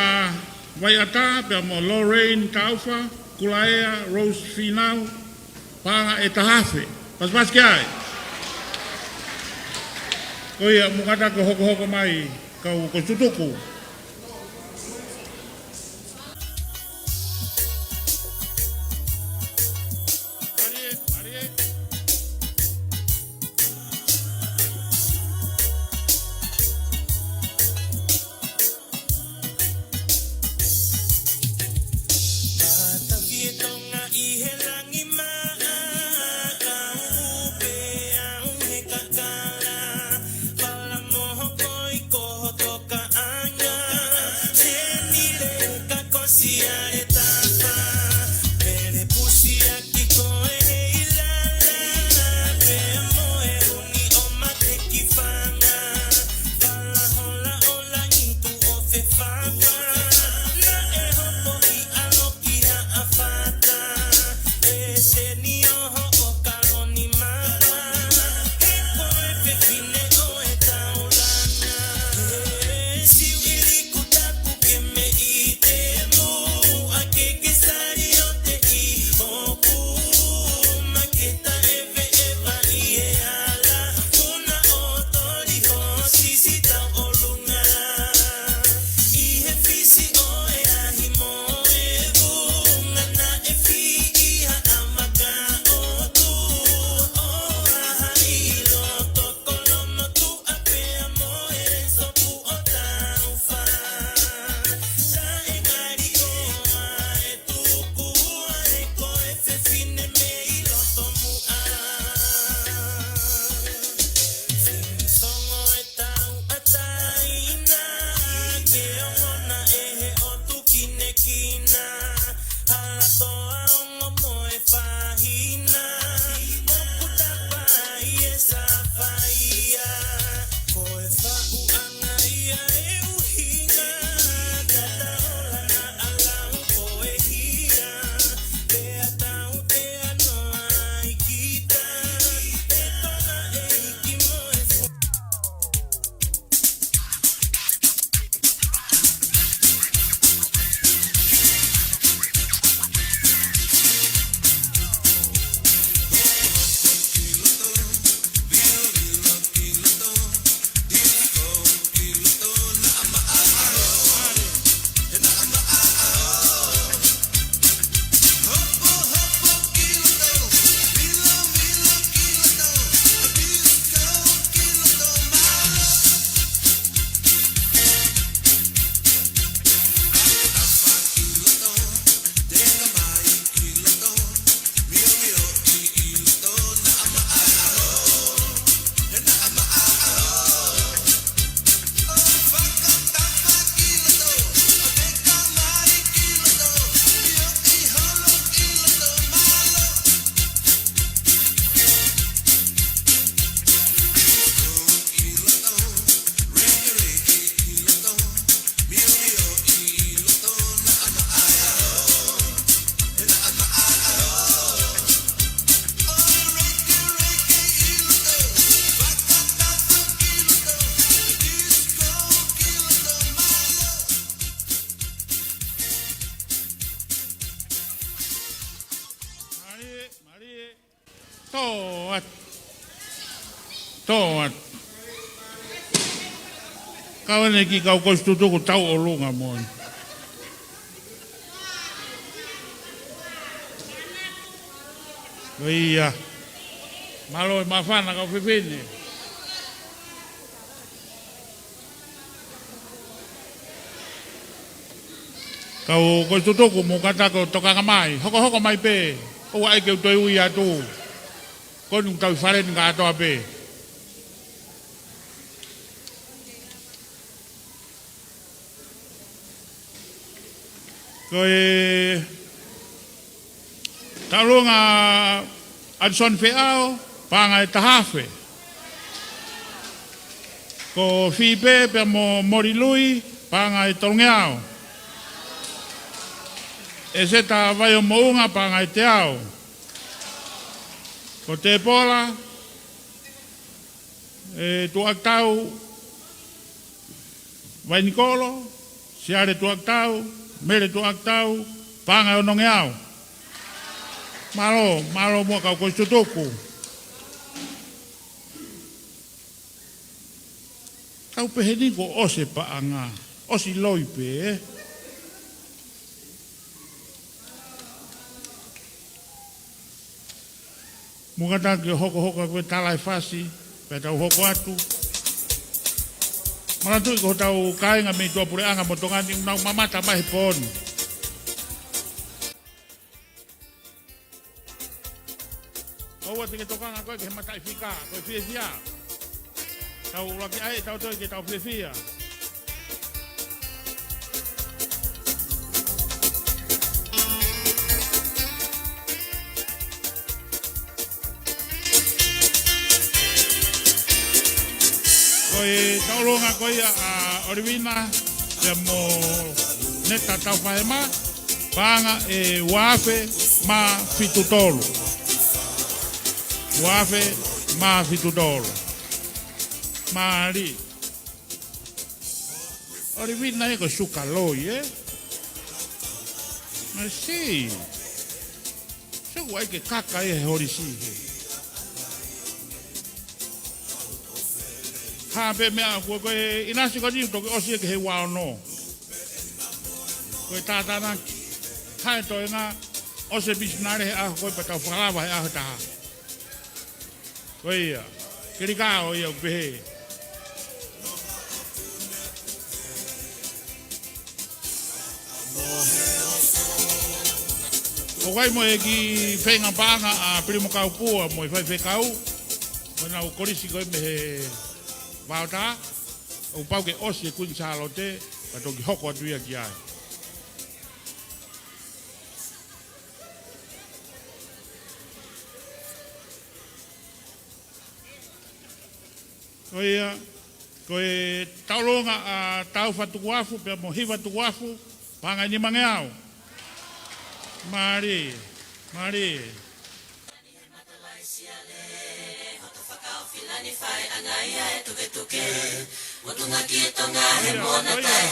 Vaiʻata pea mo Lorraine Taufa, Kulaea Rose Finau, paʻanga ʻe taha afe. Pasipasi ki ai. Ko ia, mou kātaki ʻo hokohoko mai, kau Kolisi Tutuku. Tō atu. Tō atu. Kau ʻanenai ki he kau Kolisi Tutuku, tauʻolunga moʻoni. Ko ia. Mālō e māfana kau fefine. Kau Kolisi Tutuku, mou kātaki ʻo tokanga mai. Hokohoko mai pē. ʻOua ʻe ke u toe ui atu. Ko eni ʻoku tau ʻi fale ni kātoa pē. Ko e tauʻolunga ʻAlisoni Feʻao, paʻanga ʻe taha afe. Ko Fipe pea mo Moli Lui, paʻanga ʻe tolungeau. ʻEseta Vaiomoʻunga, paʻanga ʻe teau. Ko Tepola, ē, Tuʻakitau, Vainikolo, Siale Tuʻakitau, Mele Tuʻakitau, paʻanga ʻe onongeau. Mālō, mālō muʻa kau Kolisi Tutuku. Tau pehē ni kuo ʻosi e paʻanga, ʻosi loi pē, ē. Mou ngata ke hokohoko ko e tala e fasi, pea tau hoko atu. Manatuʻi ko hotau kāinga mei tuʻapuleʻanga mo Tonga ni ʻoku nau mamata mai he pō ni. ʻOua te ke tokanga koe ki he mataʻi fika, ko e fiefia. Tau ʻuluaki ʻai ʻetau toe ke tau fiefia. Ko e tauʻolunga ko ia ʻa ʻOlivina, pea mo Neta Taufahema, paʻanga ʻe ua afe mā fitu tolu. Ua afe mā fitu tolu. Mālie. ʻOlivina ē ko e suka loi, ē? Masi. Sio ʻoku ʻai ke kaka ia he holisi he. Hā pē meʻa ko, ko e ʻinasi ko eni ʻoku toki ʻosi ia ki he ua ono. Ko e tātānaki. Hā e toenga, ʻosi e misinale he ʻaho ko ē pea tau fakalava he ʻaho ʻe taha. Ko ia, kelikao ia ʻoku pehē. ʻOku ʻi ai mo e kiʻi feinga paʻanga ʻa Pilimo Kaupua mo e faifekau. Ko ʻenau kolisi ko ē mei he Vaotā. ʻOku pau ke ʻosi e Kuini Sālote, ka toki hoko atu ia ki ai. Ko ia, ko e tauʻolunga ʻa Taufa Tukuafu, pea mo Hiva Tukuafu, paʻanga ʻe nimangeau. Mālie, mālie. Ko ia, ko ia.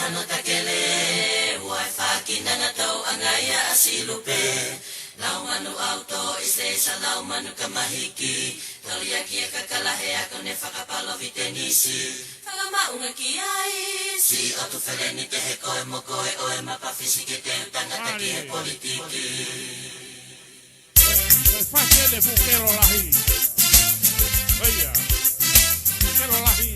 Mālie. Ko e fasi ʻeni fuʻu kelo lahi. ʻOia. Kelo lahi.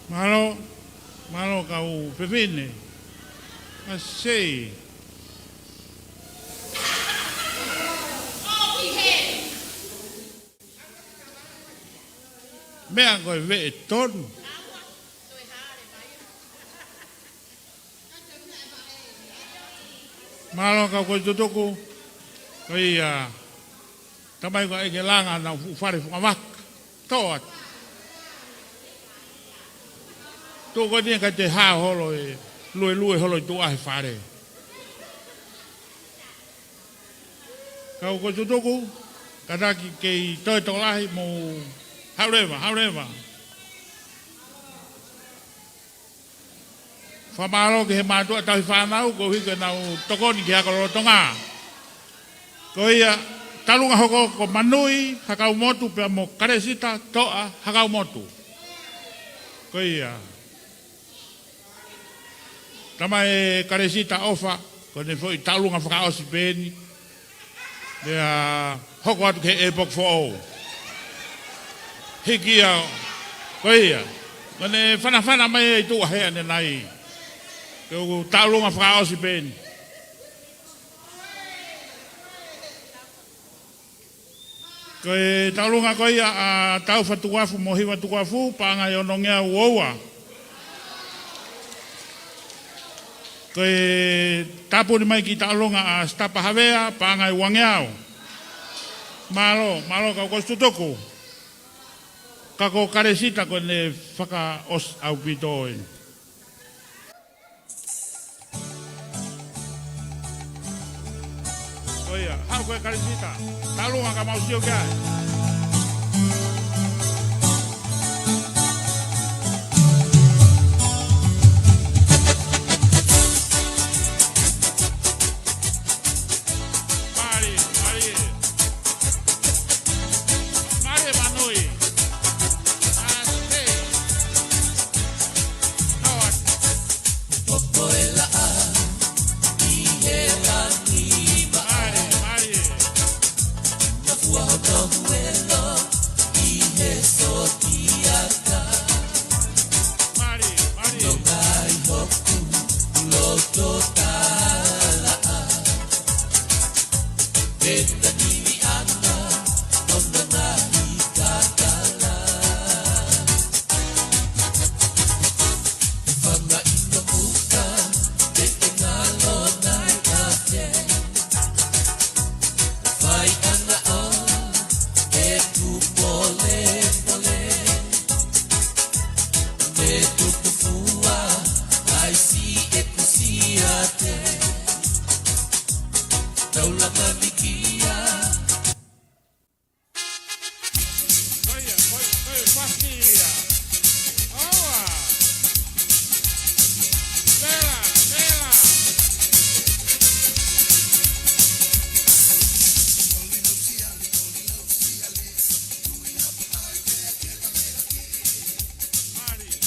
Mālō, mālō kau fefine. Asei. Meʻa ko e veʻe tonu. Mālō kau Kolisi Tutuku, ko ia, tamai ko ē ke langa nau fuʻu fale fungavaka. Toʻo atu. Tuʻu ko eni ka te hao holo e luelue holo ʻi tuʻa he fale. Kau Kolisi Tutuku, kātaki kei toe tokolahi mou haʻu leva, haʻu leva. Fakamālō ki he mātuʻa tauhi fānau, koeʻuhi ko ʻenau tokoni ki he ako lolotonga. Ko ia, Taulunga hoko ko Manui Hakaumotu pea mo Kalesita Toʻa Hakaumotu. Ko ia. Tamai Kalesita ʻofa, ko ʻene foʻi taulunga fakaʻosi pē eni. Pea hoko atu ki he ʻepoki foʻou. Hiki ia, ko ia. Ko ʻene fanafana mai ʻi tuʻa he ʻanenai. Ko e taulunga fakaʻosi pē eni. Ko e taulunga ko ia ʻa Taufa Tukuafu mo Hiva Tukuafu, paʻanga ʻe onongeau ua ua. Ko e tāpuni mai ki taulunga ʻa Sitapa Havea, paʻanga ʻe uangeau. Mālō, mālō kau Kolisi Tutuku. Ka ko Kalesita ko ʻene fakaʻosi ʻaupito eni. Ko ia, haʻu ko ē Kalesita. Taulunga ka mau sio ki ai. Mālie, mālie. Mālie Manui. Asei. Howard. Mālie, mālie. Mālie,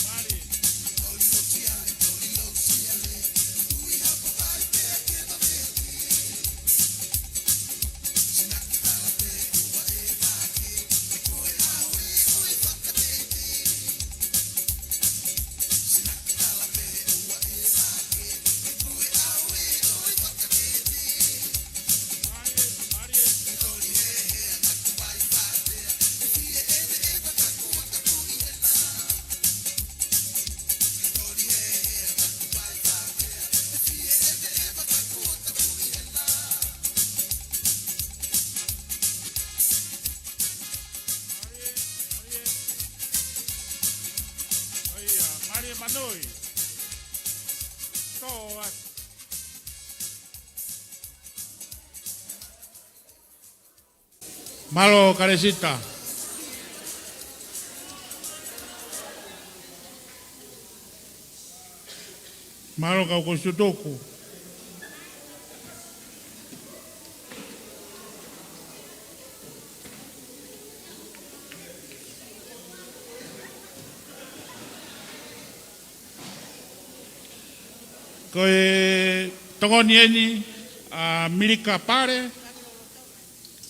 mālie. Mālie, mālie. Mālie Manui. Toʻa. Mālō Kalesita. Mālō kau Kolisi Tutuku. Ko e tokoni eni ʻa Milika Pale.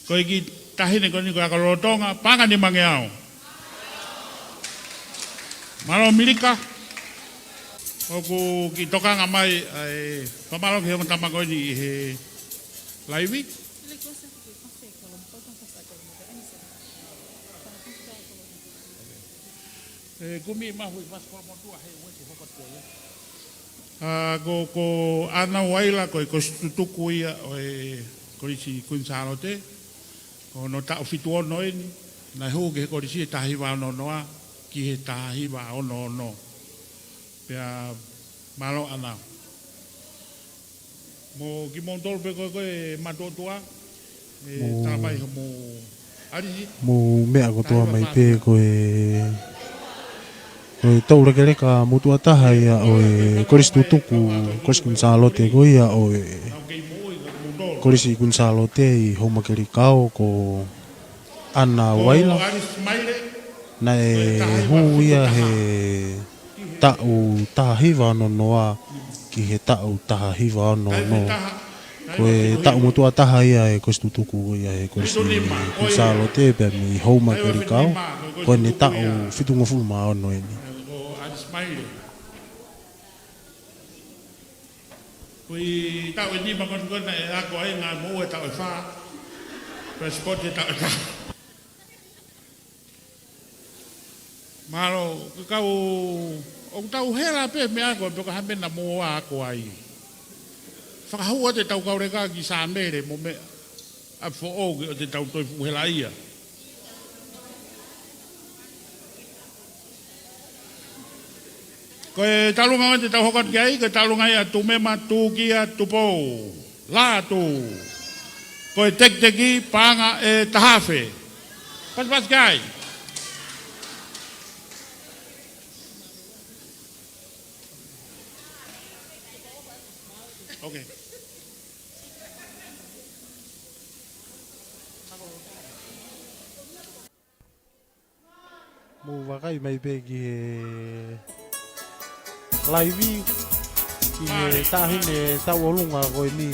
Ko e kiʻi taʻahine ko eni ko e ako lolotonga, paʻanga ʻe nimangeau. Mālō Milika. ʻOku ke tokanga mai ai. Fakamālō ki he ongo tama ko eni ʻi he laivi. ʻE, kumi mahu i Pascal Motua he uetu hoko atu ia. ʻA, ko, ko ʻAna Uaila ko e kolisi tutuku ia ʻo e Kolisi Kuini Sālote. Ko hono taʻu fitu ono eni, naʻe hū ki he kolisi he taha hiva ono noa, ki he taha hiva ono ono. Pea mālō ʻAna. Mo kimoutolu pē ko ē ko e matuʻotuʻa, ʻe, mo, tala mai hoʻomou ʻalisi. Mo meʻa kotoa mai pē ko e, ko e toulekeleka motuʻa taha ia ʻo e kolisi tutuku, Kolisi Kuini Sālote ko ia ʻo e Kolisi Kuini Sālote ʻi Houma Kelikao ko ʻAna Uaila. Naʻe hū ia he taʻu taha hiva ono noa ki he taʻu taha hiva ono ono. Ko e taʻu motuʻa taha ia e kolisi tutuku ia he Kolisi Kuini Sālote pea mei Houma Kelikao. Ko ʻene taʻu fitungofulu mā ono eni. Ko e taʻu ʻe nima ko eni ko ē naʻe ako ai ngā moʻua taʻu ʻe fā. Pea sipoti taʻu ʻe taha. Mālō, ka ʻoku tau hela pē meʻa ko ē pe ko ha meʻa naʻa mou ako ai. Fakahū ʻo te tau kauleka ki Sāmele mo meʻa ʻa foʻou ki ʻo te tau toe fuʻu hela ia. Ko e taulunga ʻoku tau hoko atu ki ai, ko e taulunga ia ʻa Tumema Tukia Tupou. Lātū. Ko e tekiteki paʻanga ʻe taha afe. Pasipasi ki ai. Okay. Mou vakai mai pē ki he laivi, ki he taʻahine tauʻolunga ko eni.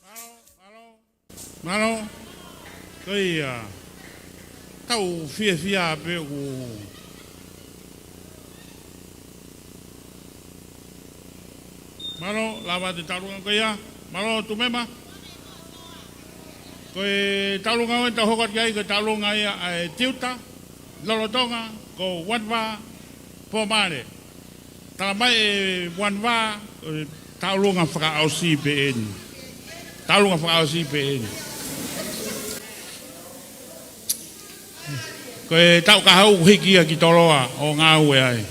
Mālō, mālō. Mālō. Ko ia. Tau fiefia pē ʻoku. Mālō, lava atu e taulunga ko ia. Mālō, Tumema. Ko e taulunga ʻoku tau hoko atu ki ai, ko e taulunga ia ʻa e tiuta lolotonga, ko Wanva Pomale. Tala mai ʻe One Vā, ʻe, tauʻolunga fakaʻosi pē eni. Tauʻolunga fakaʻosi pē eni. Ko e taʻu kahaʻu hiki ia ki Toloa ʻo ngāue ai.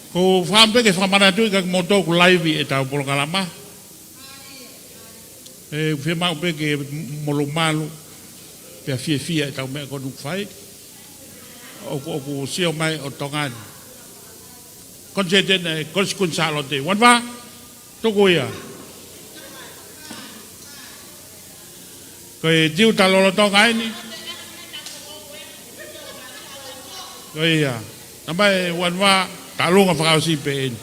Ko e fakaʻamu pē ke fakamanatu ʻi ka moto ku laivi ʻetau polokalama. ʻE, fiemaʻu pē ke molumalu, pea fiefia ʻetau meʻa ko eni ʻoku fai. ʻOku, ʻoku sio mai ʻo Tonga ni. Konisētini, Kolisi Kuini Sālote. One Vā, tuku ia. Ko e tiuta lolotonga eni. Ko ia. Tala mai One Vā, tauʻolunga fakaʻosi pē eni.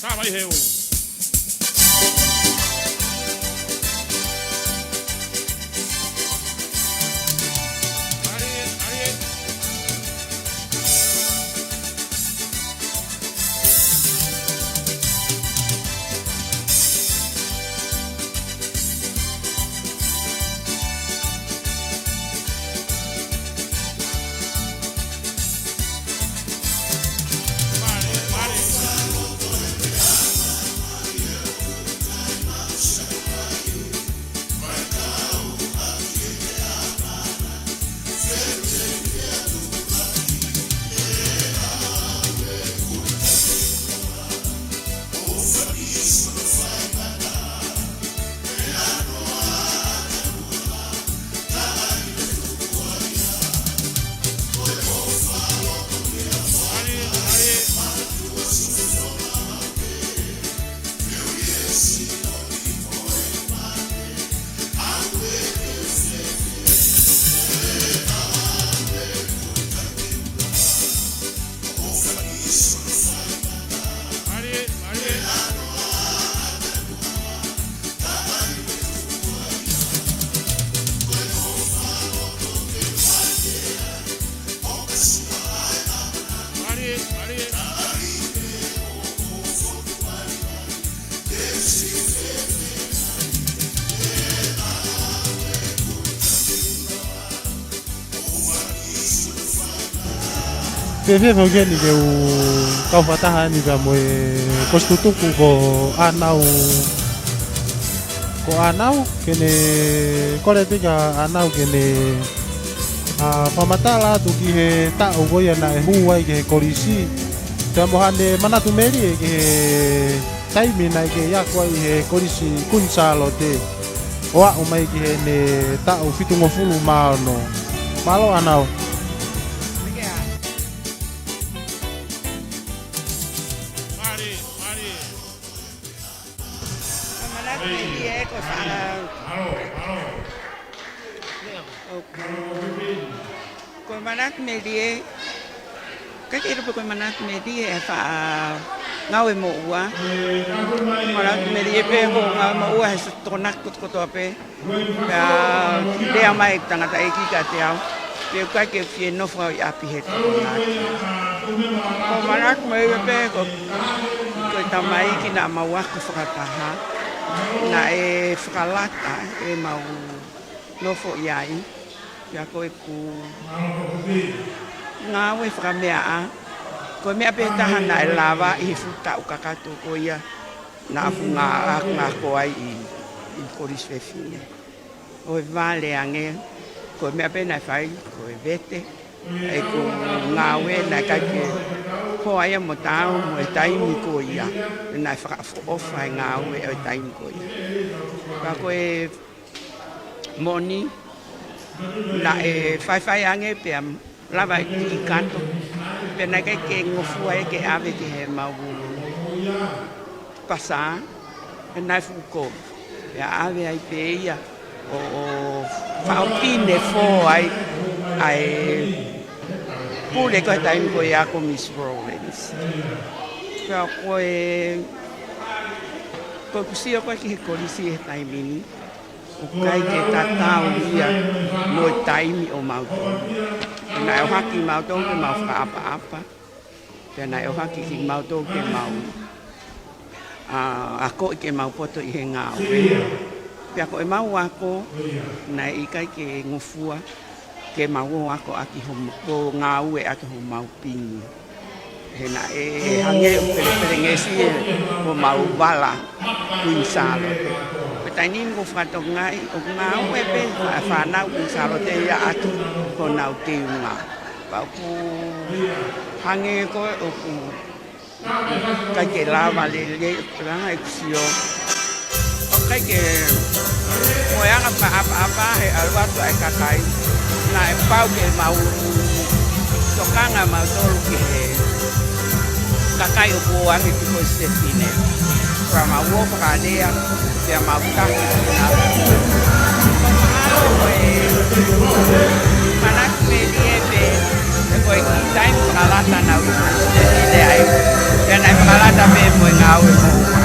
Tala mai he u. Fēfē foki eni ke u kau fakataha eni pea mo e kolisi tutuku ko ʻAnau, ko ʻAnau, ke ne kole pē kia ʻAnau ke ne, ʻa, fakamatala atu ki he taʻu ko ia naʻe hū ai ki he kolisi. Pea mo haʻane manatu melie ki he taimi naʻe kei ako ai ʻi he Kolisi Kuini Sālote ʻo aʻu mai ki heʻene taʻu fitungofulu mā ono. Mālō ʻAnau. Ko e manatu melie, ʻikai ke ʻilo pe ko e manatu melie ʻe faʻa ngāue moʻua. Manatu melie pē ko e ngāue moʻua he tokonaki kotokotoa pē. Pea lea mai e tangataʻeiki kiate au, pe ʻoku ʻikai ke fie nofo au ʻi ʻapi he tokonaki. Ko e manatu melie pē ko, ko e tamaiki naʻa mau ako fakataha, naʻe fakalata ʻemau nofo ʻi ai. Pea ko ʻeku ngāue fakameaʻa, ko e meʻa pē taha naʻe lava ʻi he fuʻu taʻu kakato ko ia naʻa ku ngā, ngāue ai ʻi, ʻi Kolisi Fefine. ʻO e vale ange, ko e meʻa pē naʻe fai, ko e vete ʻeku ngāue, naʻe ʻikai ke hoa ia mo taau mo e taimi ko ia, naʻe fakaʻofoʻofa e ngāue ʻo e taimi ko ia. Ka ko e moʻoni, naʻe faifai ange pea lava e kiʻi kato. Pea naʻe ʻikai ke ngofua ia ke ʻave ki heʻemau pasā, pea naʻe fuʻu kovi. Pea ʻave ai pē ia ʻo, ʻo faʻo pine fō ai, ʻa e pule ko e taimi ko ia ko Misi Rawlings. Pea ko e, ko ʻeku sio ko ē ki he kolisi he taimi ni, ʻoku ʻikai ke tatau ia mo e taimi ʻo mautolu. Naʻe ʻohake mautolu ke mau fakaʻapaʻapa. Pea naʻe ʻohake kimautolu ke mau, ʻa, akoʻi ke mau poto ʻi he ngāue. Pea ko ʻemau ako, naʻe ʻikai ke ngofua ke mau ō ako ʻaki homo-, ʻo ngāue ʻaki homau pingi. He naʻe hangē ʻoku pelepelengesi ʻemau vala Kuini Sālote. Ko e taimi ni ʻoku ou fakatokangaʻi ʻoku ngāue pē ʻa e fānau Kuini Sālote ia ʻaki honau teunga. Pea ʻoku hangē ko ē ʻoku ʻikai ke lava lelei, langa ʻeku sio. ʻOku ʻikai ke, mo e anga fakaʻapaʻapa he ʻalu atu ʻa e kakai. Naʻe pau ke mau tokanga mautolu ki he kakai ʻoku ō ange ki he sefine. Pea mau ō fakalea, pea mau taki ki nā. Ko mahalo ko e manatu melie pē, he ko e kiʻi taimi fakalata naʻa ku sefine ai. Pea naʻe fakalata pē mo e ngāue mo ua.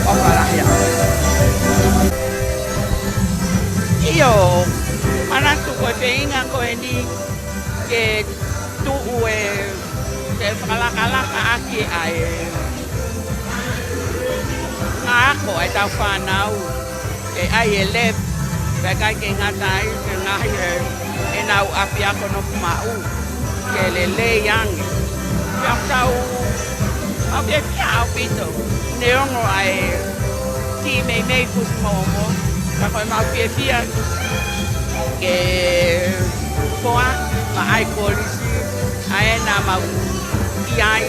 ʻOfa lahi atu. ʻIo, manatu ko e feinga ko eni ke tuʻu e, ke fakalakalaka ʻaki ʻa e ngaahi ako ʻa ʻetau fānau, ke ʻai e lep, pea ʻikai ke ngata ai, ke ngaahi e, ʻenau ʻapiako Nukumaʻu, ke lelei ange. Pea ʻoku tau, ʻoku fiefia ʻaupito, neongo ʻa e kiʻi meimei fusi momo, ka ko ʻemau fiefia ke foaki maʻa e kolisi, ʻa ē naʻa mau ʻi ai,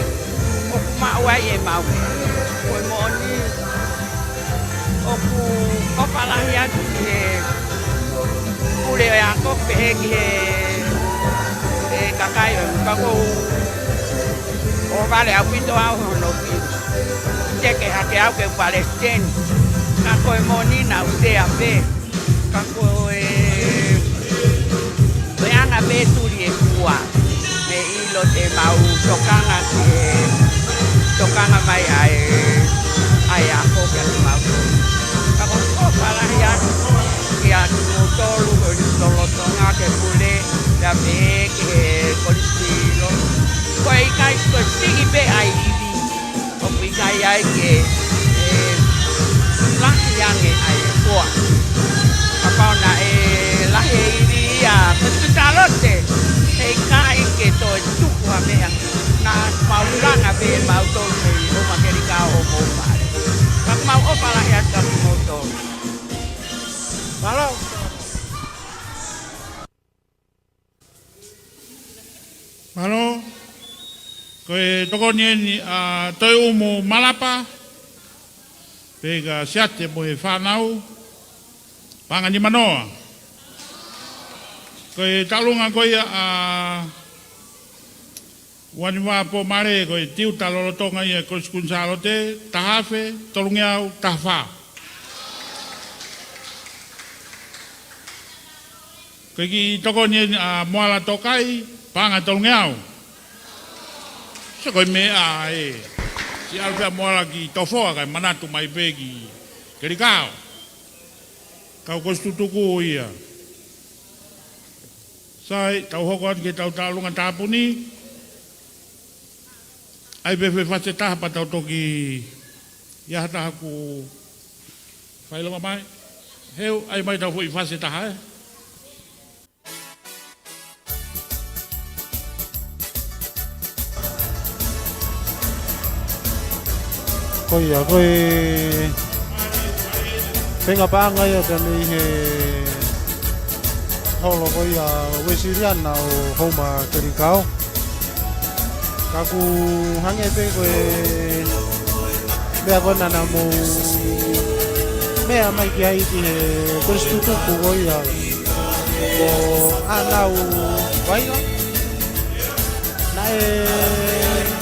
ʻoku maʻu ai ʻemau. Ko e moʻoni, ʻoku ʻofa lahi atu ki he pule ʻo e ako pehē ki he, he kakai ʻo e, ka ʻoku ou ʻohovale ʻaupito au hono ki. Teke hake au ke palesiteni. Ka ko e moʻoni naʻa ku sea pē. Ka ko e, ko e anga pē tuli e kua. Mei ʻilo te mau tokanga ki he, tokanga mai ʻa e, ʻa e ako kiate mau. Ka ʻoku ou ʻofa lahi atu kiate kimoutolu, ko e lolotonga ke pule, pea pehē ki he kolisi ʻilo. Ko e ʻikai, ko e siʻi pē ʻa e ivi. ʻOku ʻikai ai ke, ē, lahi ange ʻa e koa. Kapau naʻe lahi e ivi ia, ko e Kuini Sālote, heʻikai ke toe tuku ha meʻa. Naʻa mau langa pē mautolu mei Houma Kelikao ʻo mou fale. Ka mau ʻofa lahi atu kiate kimoutolu. Mālō. Mālō, ko e tokoni eni ʻa Toeʻumu Malapa, pea kia Siate mo e fānau, paʻanga nimanoa. Ko e taʻalunga ko ia ʻa Uaniva Pomale, ko e tiuta lolotonga ia Kolisi Kuini Sālote, taha afe tolungeau taha fā. Ko e kiʻi tokoni eni ʻa Moala Tokai, paʻanga tolungeau. Sio ko e meʻa ē. Siʻi ʻalu pē ʻa Moala ki Tofoa kae manatu mai pē ki Kelikao. Kau kolisi tutuku ia. Sai, tau hoko atu ki heʻetau taʻalunga tāpuni. ʻAi pē foʻi fasi ʻe taha pea tau toki ʻi ai ha taha ʻoku fakaʻilonga mai. Heu, ʻai mai ʻetau foʻi fasi ʻe taha, ē. Ko ia, ko e feinga paʻanga ia pea mei he holo ko ia Uēsiliana ʻo Houma Kelikao. Ka ʻoku hangē pē ko e meʻa ko ē naʻa mou meʻa mai ki ai ki he kolisi tutuku ko ia ko ʻAnau Vaila. Naʻe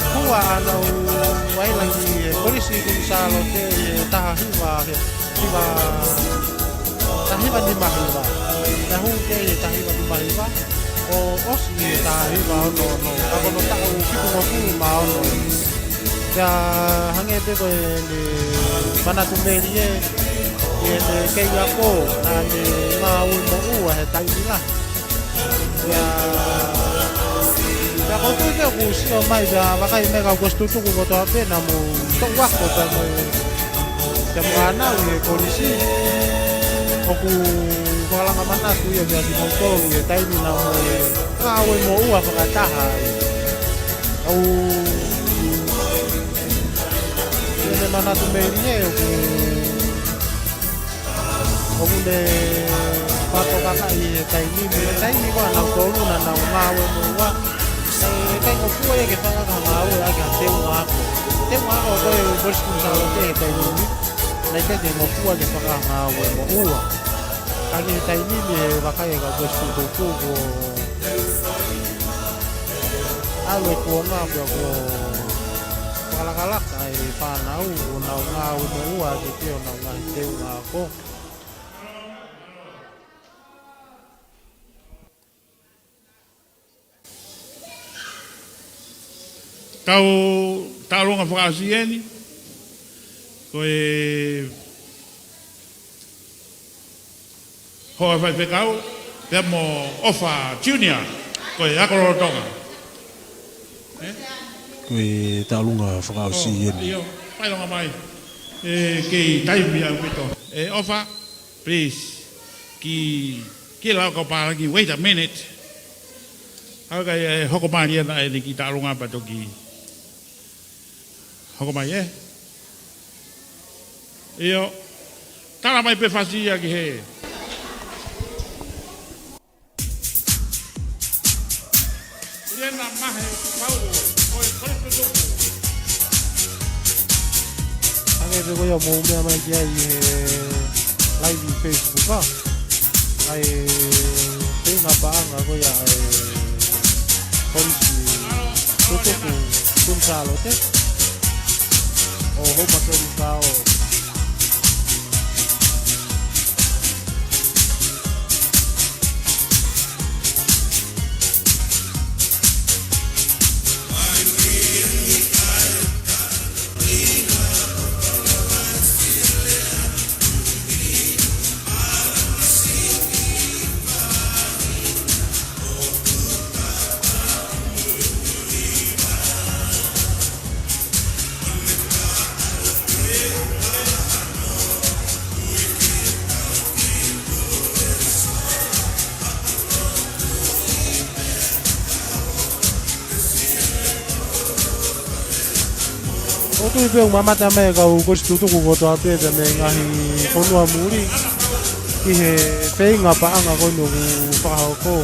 hū ʻa ʻAnau Vaila ki he kolisi Kuini Sālote ʻi he taha hiva, he hiva, taha hiva nima hiva. Naʻe hū ki ai he taha hiva nima hiva, ʻo ʻosi he taha hiva ono ono, ka ko hono taʻu fitungofulu mā ono. Pea hangē pē ko ʻene manatu melie, ʻi heʻene kei ako, naʻa ne ngāue moʻua he taimi lahi. Pea, pea ʻOku ou tui pē ʻoku sio mai pea vakai mai e kau kolisi tutuku kotoa pē naʻa mou toʻu ako pea mo e, pea mo ʻenau ʻi he kolisi. ʻOku fakalanga manatu ia kiate kimoutolu ʻi he taimi naʻa mou ngāue moʻua fakataha ai. ʻOku ou manatu melie ʻoku ʻoku ne fakatokangaʻi e taimi ni, e taimi ko ē naʻa nau tolu naʻa nau ngāue moʻua. ʻE ʻikai ngofua ia ke fakangāueʻaki ha teunga ako. Teunga ako ko ē ʻo e Kolisi Kuini Sālote he taimi ni, naʻe ʻikai ke ngofua ke fakangāue moʻua. Ka ʻi he taimi ni ʻe vakai e kau kolisi tutuku kuo ʻalu e kuonga pea kuo fakalakalaka e fānau ʻo nau ngāue moʻua ʻaki pē ʻenau ngaahi teunga ako. Kau tauʻolunga fakaʻosi eni, ko e hoa faifekau, pea mo ʻOfa Junior, ko e ako lolotonga. Ko e tauʻolunga fakaʻosi eni. ʻIo, fai longa mai. ʻE, kei taimi ʻaupito. ʻE, ʻOfa, please. Ki, ki lau kau pālangi, wait a minute. Au kai, ʻe, hoko mai ia naʻe ni ki tauʻolunga pea toki hoko mai, ē? ʻIo. Tala mai pē fasi ia ki he. Ia na mahe pau, ko e kolisi tutuku. Hangē pē ko ia mou meʻa mai ki ai he live ʻi Facebook, ʻa. ʻA e feinga paʻanga ko ia ʻa e Kolisi tutuku Kuini Sālote. ʻO homa tolu kao. ʻOku ou tui pē ʻoku mamata mai e kau kolisi tutuku kotoa pē mei he ngaahi fonua muli ki he feinga paʻanga ko eni ʻoku fakahoko.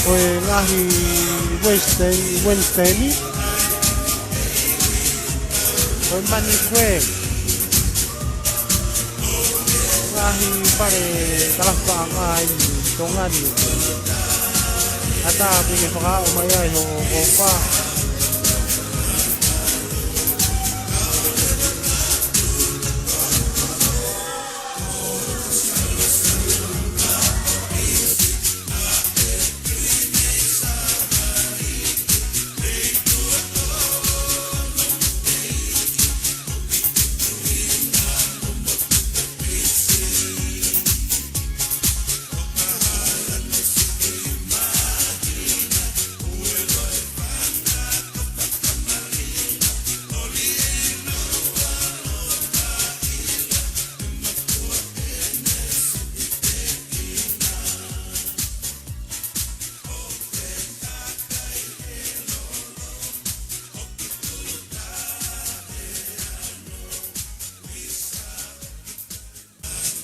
Ko e ngaahi Wednesday, Wednesday ni. Ko e mani ko ē. Ngaahi fale kalapu paʻanga ʻi Tonga ni. ʻAtā pē ke fakaaʻu mai ai hoʻo ʻofa.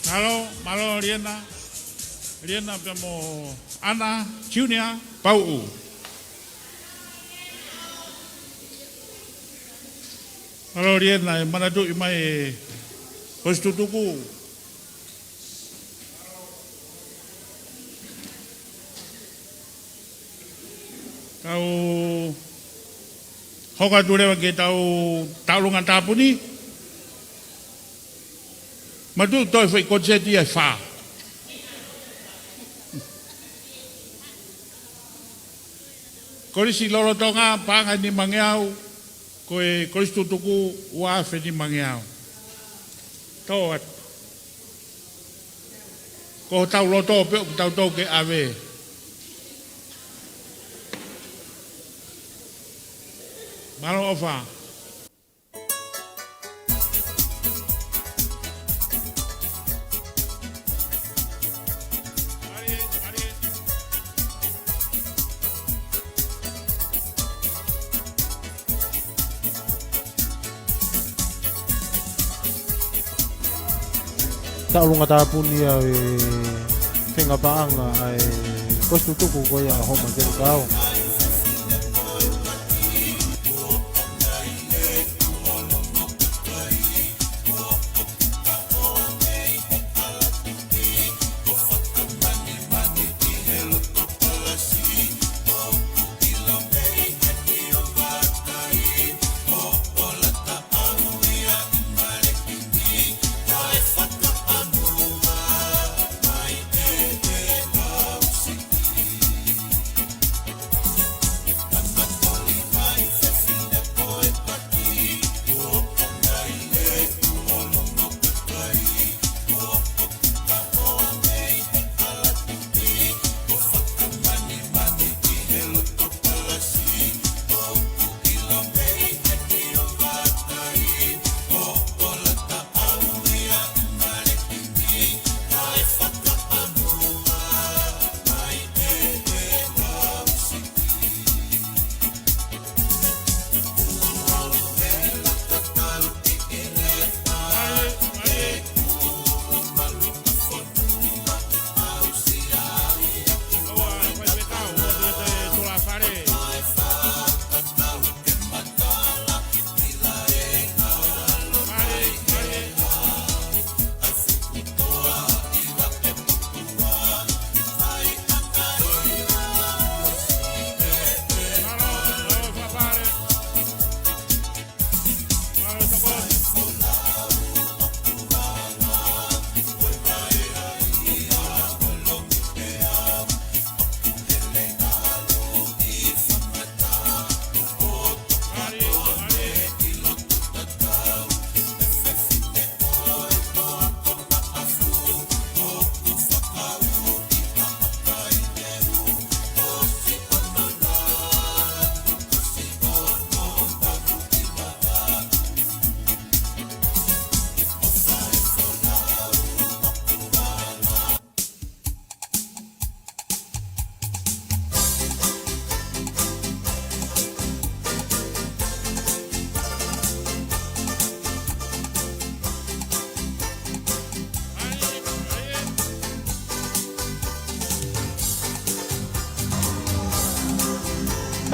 Mālō, mālō Liena. Liena pea mo ʻAna Junior Pauʻu. Mālō Liena, ʻe manatuʻi mai e kolisi tutuku. Kau hoko atu leva ki he tau tauʻolunga tāpuni. Matuʻu toe foʻi konisēti ia ʻe fā. Kolisi lolotonga paʻanga ʻe nimangeau, ko e kolisi tutuku ua afe nimangeau. Tō atu. Ko hotau loto pē ʻoku tau tō ke ʻave. Mālō ʻOfa. Tauʻolunga tāpuni ʻa e fengapaʻanga ʻa e kosi tutuku ko ia ʻa Homa Kelikao.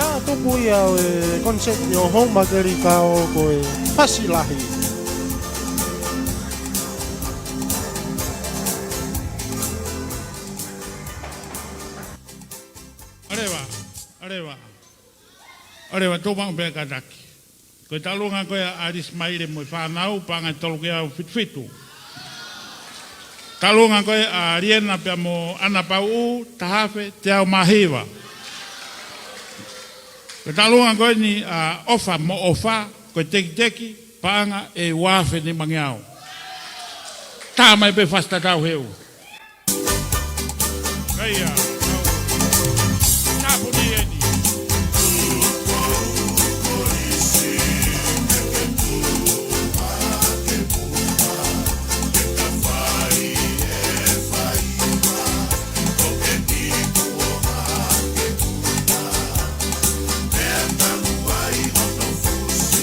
Ka tuku ia ʻo e konisēti ʻo Homa Kelikao ko e Fasi Lahi. ʻAleva, ʻaleva. ʻAleva, tau maʻu pē kātaki. Ko e taʻalonga ko ē ʻa ʻAlisi Maile mo e fānau, paʻanga ʻe tolu ki he ʻaho fitu fitu. Taʻalonga ko ē ʻa Liena pea mo ʻAna Pauʻu, taha afe teau mā hiva. Ko e taʻalonga ko eni ʻa ʻOfa mo ʻOfa, ko e tekiteki, paʻanga ʻe ua afe nimangeau. Tā mai pē fasi tatau heu. ʻA ia, tāpuni eni.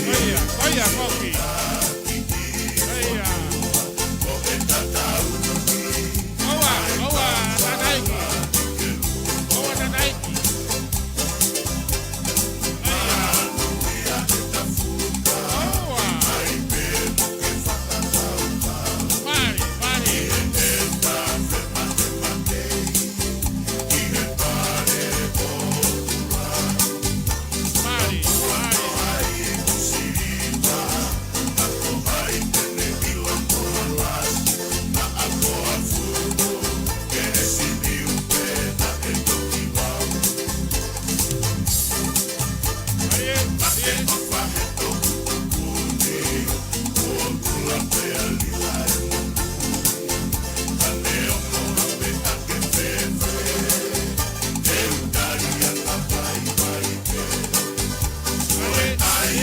ʻA ia, ʻa ia, koki. ʻA ia. ʻOua, ʻoua, tataiki. ʻOua, tataiki. ʻA ia. ʻOua. Mali, mali. Mali, mali.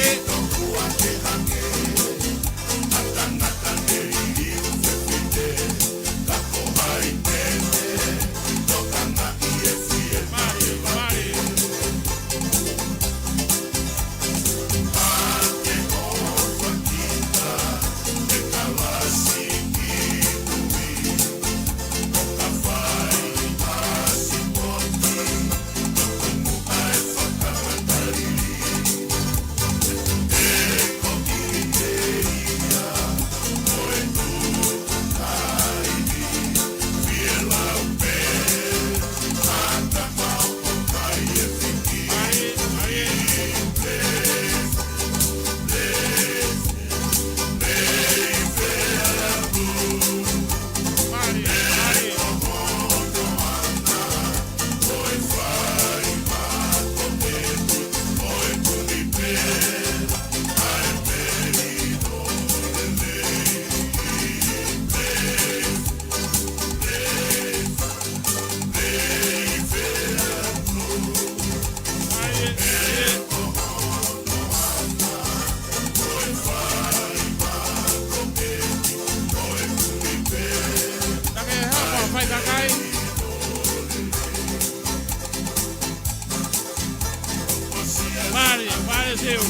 Mālie, mālie Siu.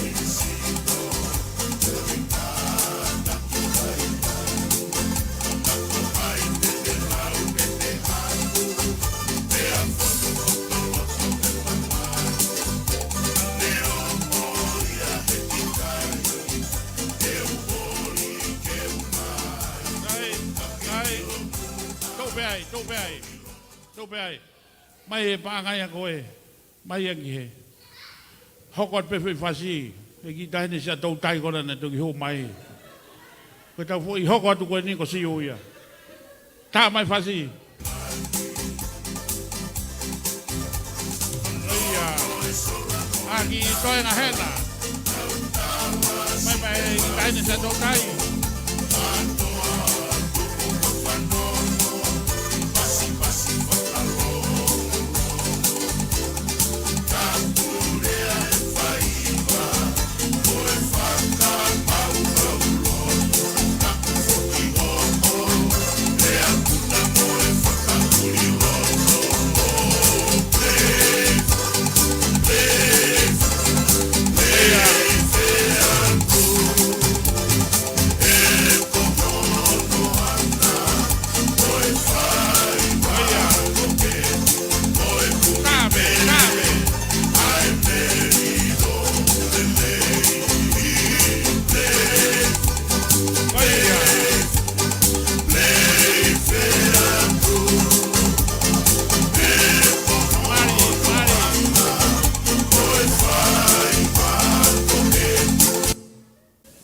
Sai, sai. Tō pē ai, tō pē ai. Tō pē ai. Mai e paʻanga ia ko ē. Mai ange he. Hoko atu pē foʻi fasi. ʻE kiʻi taʻahine Siaʻatoutai ko ena naʻe toki hū mai. Ko ʻetau foʻi hoko atu ko eni ko Siu ia. Tā mai fasi. ʻIo. ʻA kiʻi toenga hena. Mai mai, taʻahine Siaʻatoutai.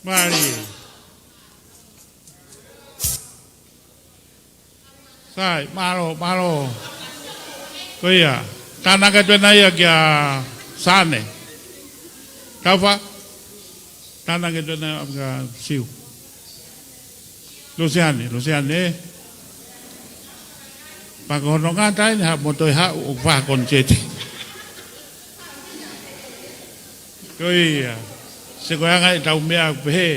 Mālie. Sai, mālō, mālō. Ko ia, tānaki atu ena ia kia Sane. Taufa, tānaki atu ena ia kia Siu. Lusiane, Lusiane. Pea ko hono ngata eni ha moto e haʻu ʻo fā koniseti. Ko ia, se ko e anga ʻetau meʻa pehē.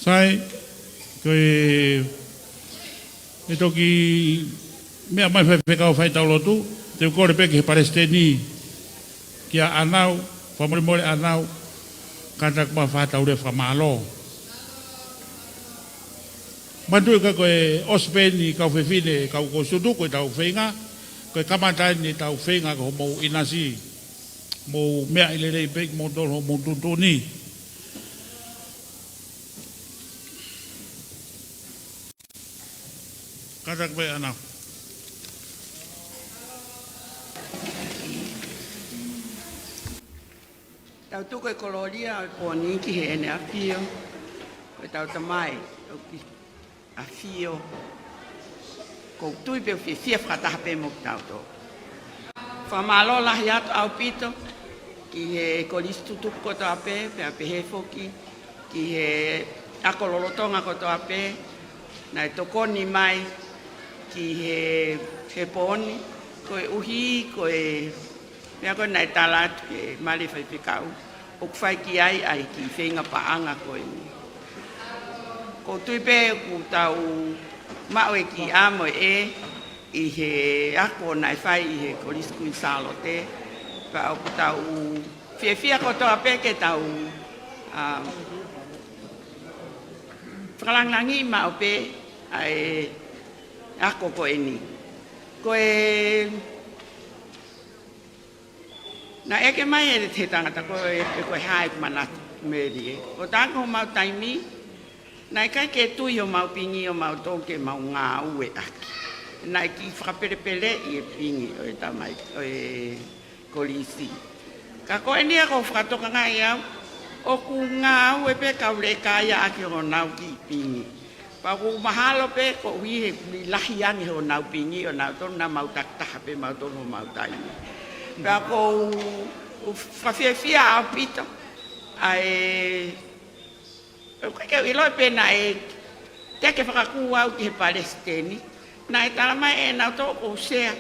Sai, ko e, ʻe toki meʻa mai faifekau faitau lotu, te u kole pē ki he palesiteni, kia ʻAnau, fakamolemole ʻAnau, kātaki mai fai ʻetau lea fakamālō. Manatuʻi ka ko e ʻosi pē eni kau fefine, kau ko sutu, ko ʻetau feinga, ko e kamata eni ʻetau feinga ko hoʻomou ʻinasi, mou meʻa ʻi lelei pē kimoutolu hoʻomou tuʻutuʻuni. Kātaki mai ʻAnau. Tau tuku e kolōlia ʻo e pō ni ki heʻene ʻafio, ko ʻetau Tamai ʻoku ʻi he ʻafio. ʻOku ou tui pē ʻoku fiefia fakataha pē mo kitautolu. Fakamālō lahi atu ʻaupito. ki he kolisi tutupu kotoa pē, pea pehē foki ki he ako lolotonga kotoa pē, naʻe tokoni mai ki he, he pō ni, koeʻuhi ko e meʻa ko ē naʻe tala atu ʻe Male Faifekau, ʻoku fai ki ai ʻa e kiʻi feinga paʻanga ko eni. ʻOku ou tui pē ʻoku tau maʻu e kiʻi ʻā mo e ʻē ʻi he ako naʻe fai ʻi he Kolisi Kuini Sālote, pea ʻoku tau fiefia kotoa pē ke tau, ā, fakalangilangiʻi maʻu pē ʻa e ako ko eni. Ko e, naʻe ʻeke mai ʻe he tangata ko ē, ko e hā ʻeku manatu, Mele, ē. ʻO tā ko homau taimi, naʻe ʻikai ke tui homau pingi ʻo mautolu ke mau ngāueʻaki. Naʻe kiʻi fakapelepeleʻi e pingi ʻo e tamai, ʻo e kolisi. Ka ko eni ia ʻoku ou fakatokangaʻi au, ʻoku ngāue pē kau leka ia ʻaki honau kiʻi pingi. Pea ʻoku mahalo pē koeʻuhi he ʻoku lahi ange honau pingi ʻo nautolu, naʻa mau takitaha pē mautolu homau taimi. Pea ʻoku ou fakafiefia ʻaupito ʻa e, ʻoku ʻikai ke u ʻilo pe naʻe teke fakakū au ki he palesiteni. Naʻe tala mai ʻe nautolu ʻoku ou sea,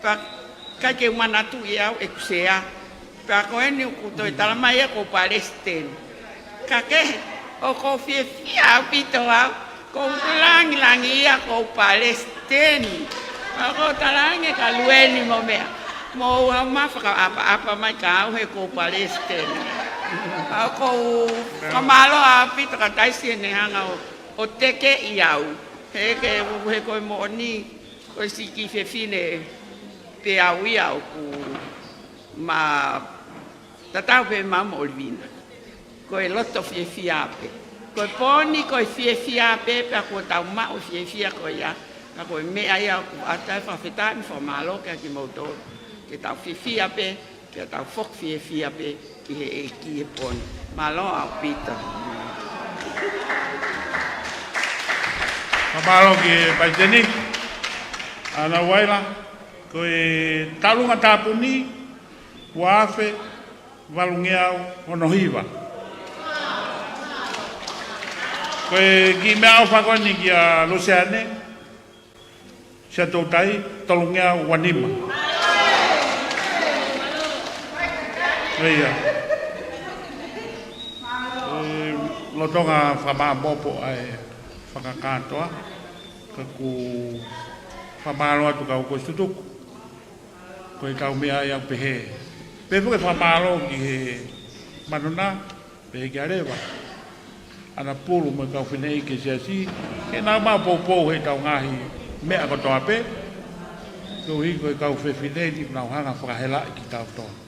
pea ʻikai ke u manatuʻi au ʻeku sea. Pea ko eni ʻoku toe tala mai ia ʻoku ou palesiteni. Ka kehe, ʻoku ou fiefia ʻaupito au, ʻoku ou langilangiʻia ʻoku ou palesiteni. ʻOku ou tala ange kia Lueni mo meʻa, mou haʻu mai fakaʻapaʻapa mai kia au he ʻoku ou palesiteni. ʻOku ou fakamālō ʻaupito kia Taisi heʻene hanga ʻo, ʻo tekeʻi au. He ke, he ko e moʻoni, ko e siʻi kiʻi fefine pē au ia ʻoku ma tatau pē mo ʻOlivina. Ko e loto fiefia pē. Ko e pō ni ko e fiefia pē, pea kuo tau maʻu e fiefia ko ia. Ka ko e meʻa ia ʻoku ʻatā e fakafetaʻi mo e fakamālō kia kimoutolu. Ke tau fiefia pē, ke tau foki fiefia pē ki he ʻEiki he pō ni. Mālō ʻaupito. Fakamālō ki he palesiteni. Ana Uaila, ko e taʻu ʻo e tāpuni, ua afe valungeau ono hiva. Ko e kiʻi meʻaʻofa ko eni kia Luseane Siatoutai, tolungeau ua nima. ʻIo. ʻE, lolotonga fakamāʻopoʻopo ʻa e fakakātoa, ka ʻoku ou fakamālō atu kau kolisi tutupu. Ko e kau meʻa ia ʻoku pehē. Pehē foki e fakamālō ki he Manuna, pehē kia Leva, ʻAna Pulu mo e kau fineʻeiki siasi, ke nau maʻu poupou heʻetau ngaahi meʻa kotoa pē. Koeʻuhi ko e kau fefine ni nau hanga fakahelaʻi kitautolu.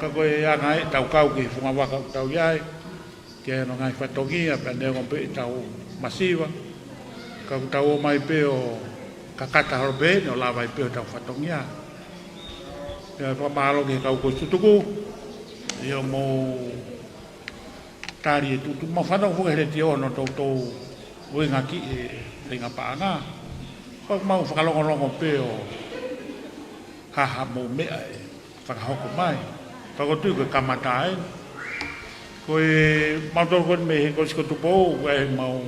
Ka ko e anga ʻetau kau ki he fungavaka ʻoku tau ʻi ai, ke ʻi ai hano ngaahi fatongia, pea neongo pē ʻetau masiva, ka ʻoku tau ō mai pē ʻo kakata holo pē ʻeni ʻo lava ai pē ʻetau fatongia. Pea fakamālō ki he kau kolisi tutupu, ʻi hoʻomou tali e tuʻutuʻuni, mau fanongo foki he letiō hono toutou ʻuhinga ki he feinga paʻanga. Pea ʻoku mau fakalongolongo pē ʻo hā haʻamou meʻa ʻe fakahoko mai. Pea ʻoku ou tui ko e kamata eni. Ko e mautolu ko eni mei he Kolisi ko Tupou, ʻoku ʻi ai homau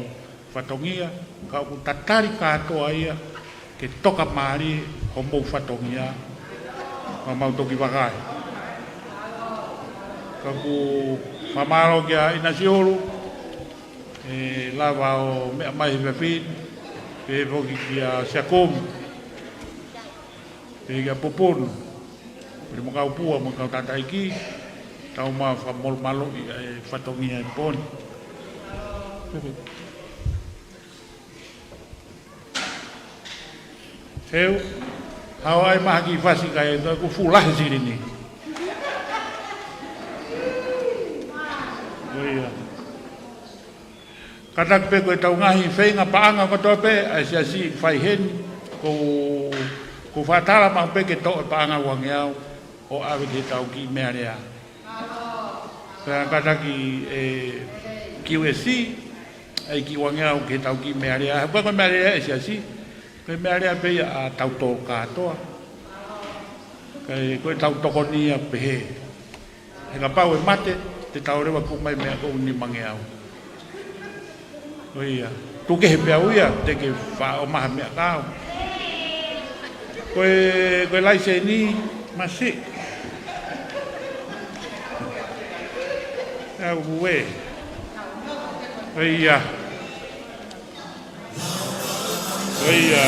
fatongia, ka ʻoku tatali kātoa ia ke tokamālie homou fatongia. Ka mau toki vakai. Ka ʻoku fakamālō kia ʻInasiolu, ʻe lava ʻo meʻa mai he efiafi ni, pehē foki kia Siakomi, pehē kia Poponu, pehē mo Kaupua, mo Kautataiki, tau ma fakamolomaloʻi ʻa e fatongia he pō ni. Heu, haʻu ai maha ki fasi kai, ka ʻoku fuʻu lahi silini. ʻIo. Kātaki pē ko ʻetau ngaahi feinga paʻanga kotoa pē ʻa e siasi ʻoku fai heni, ʻoku, ʻoku fakatala maʻu pē ke toʻo e paʻanga uangeau ʻo ʻave ki heʻetau kiʻi meʻalea. Pea kātaki ʻe Q S C ʻa e kiʻi uangeau ki heʻetau kiʻi meʻalea. He ko e meʻalea ʻa e siasi, ko e meʻalea pē ia ʻa tautolu kātoa. Kae ko ʻetau tokoni ia pehē. He kapau ʻe mate, te tau leva ʻo kumi mai meʻa ʻe nima ngeau. Ko ia. Tuku kehe pē au ia, te ke faʻa ʻomai ha meʻa kiate au. Ko e, ko e laiseni, masiʻi. ʻAuē. Ko ia. Ko ia.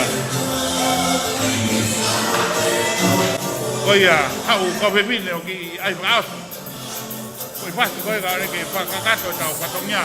Ko ia, haʻu kau fefine ʻo kiʻi ʻai fakaʻosi. Ko e fasi ko ē kae ʻoua ke fakakakato ʻetau fatongia.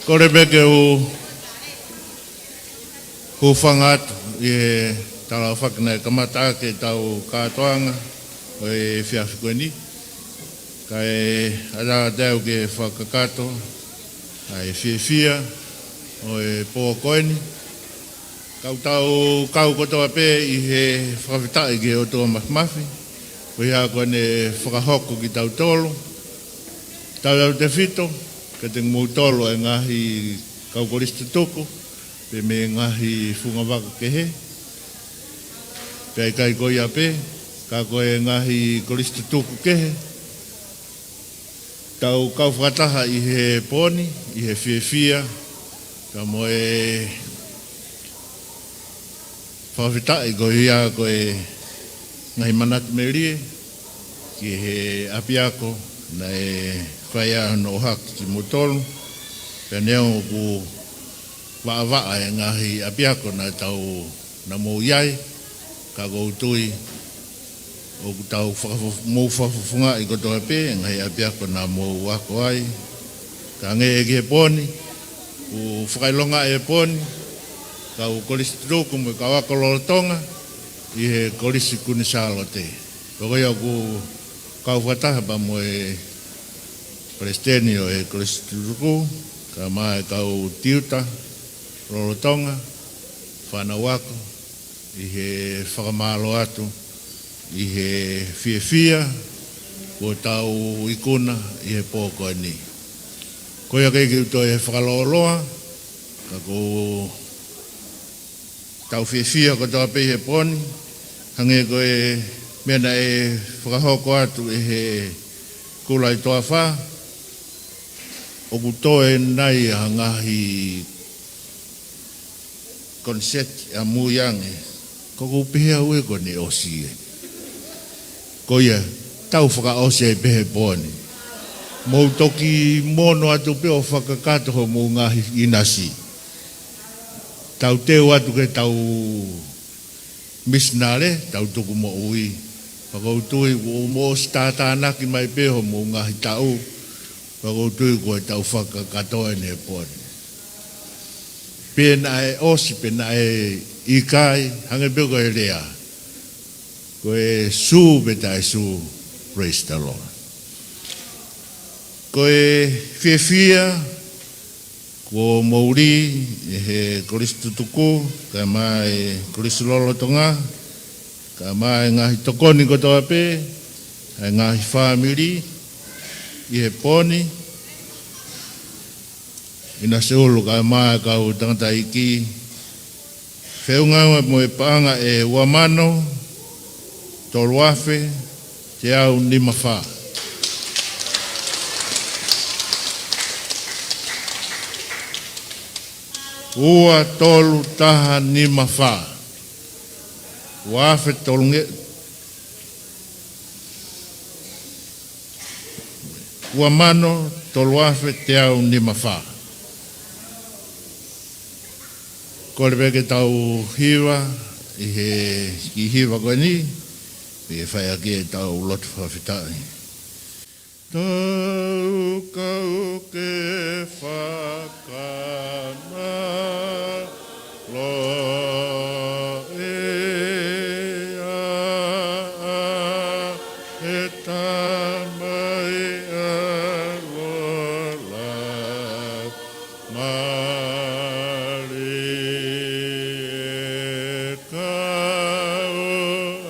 Kole pē ke u hūfanga atu ʻi he talafaki naʻe kamata ʻaki ʻetau kātoanga ʻo e efiafi ko eni. Kae ʻatā atu au ke fakakakato ʻa e fiefia ʻo e pō ko eni. Kau tau kau kotoa pē ʻi he fakafetaʻi ki he ʻOtua Māfimafi, ko ia ko ʻene fakahoko kitautolu, tautautefito kiate kimoutolu ʻa e ngaahi kau kolisi tutuku, pea mo e ngaahi fungavaka kehe. Pea ʻikai ko ia pē, ka ko e ngaahi kolisi tutuku kehe, tau kau fakataha ʻi he pō ni, ʻi he fiefia, kae mo e fakafetaʻi ko ia ko e ngaahi manatu melie ki he ʻapiako naʻe fai ai hono ʻohake kimoutolu. Pea neongo ʻoku vaʻavaʻa e ngaahi ʻapiako naʻa tau, naʻa mou ʻi ai, ka ʻoku ou tui ʻoku tau fakafo-, mou fakafofongaʻi kotoa pē e ngaahi ʻapiako naʻa mou ako ai. Kae hangē ki he pō ni, ʻoku fakaʻilongaʻi e pō ni, kau kolisi tutuku mo e kau ako lolotonga ʻi he Kolisi Kuini Sālote. Pea ko ia ʻoku kau fakataha pea mo e palesiteni ʻo e kolisi tutuku, kae ʻumaʻā e kau tiuta lolotonga, fānau ako, ʻi he fakamālō atu ʻi he fiefia kuo tau ikuna ʻi he pō ko eni. Ko ia ʻikai ke u toe fakalōloa, ka ʻoku tau fiefia kotoa pē ʻi he pō ni, hangē ko e meʻa naʻe fakahoko atu ʻe he Kula ʻi Toafa, ʻoku toe nai ha ngaahi koniseti ʻamui ange. Ko ʻeku pehē au ē ko ʻene ʻosi ē. Ko ia, tau fakaʻosi ai pē he pō ni. Mou toki mono atu pē ʻo fakakakato hoʻomou ngaahi ʻinasi. Tau teu atu ke tau misinale, tau tuku moʻui. Pea ʻoku ou tui kuo mou ʻosi tātānaki mai pē hoʻomou ngaahi taʻu. Pea ʻoku ou tui kuo tau fakakakato eni he pō ni. Pe naʻe ʻosi, pe naʻe ʻikai, hangē pē ko e lea. Ko e sū pe taʻe sū, praise the Lord. Ko e fiefia kuo mou lī ʻe he kolisi tutuku, kae ʻumaʻā e kolisi lolotonga, kae ʻumaʻā e ngaahi tokoni kotoa pē, e ngaahi fāmili ʻi he pō ni, ʻinasi ʻulu kae ʻumaʻā e kau tangataʻeiki, feʻunga mo e paʻanga ʻe ua mano tolu afe teau nima fā. Ua tolu taha nima fā. Ua afe tolu nge-, ua mano tolu afe teau nima fā. Kole pē ke tau hiva ʻi he kiʻi hiva ko eni, ʻi he fai ʻaki ʻetau lotu fakafetaʻi. Tau kau ke fakamālō ʻa e Tamai ʻa e lola mālie, kau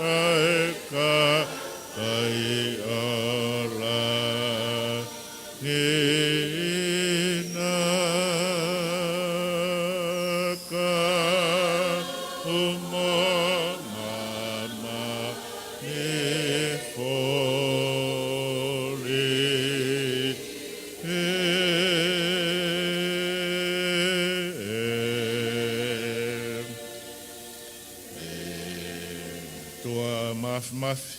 ai kakai ʻo langi na, kau mo māmani fuli. ʻE ʻOtua Māfimafi,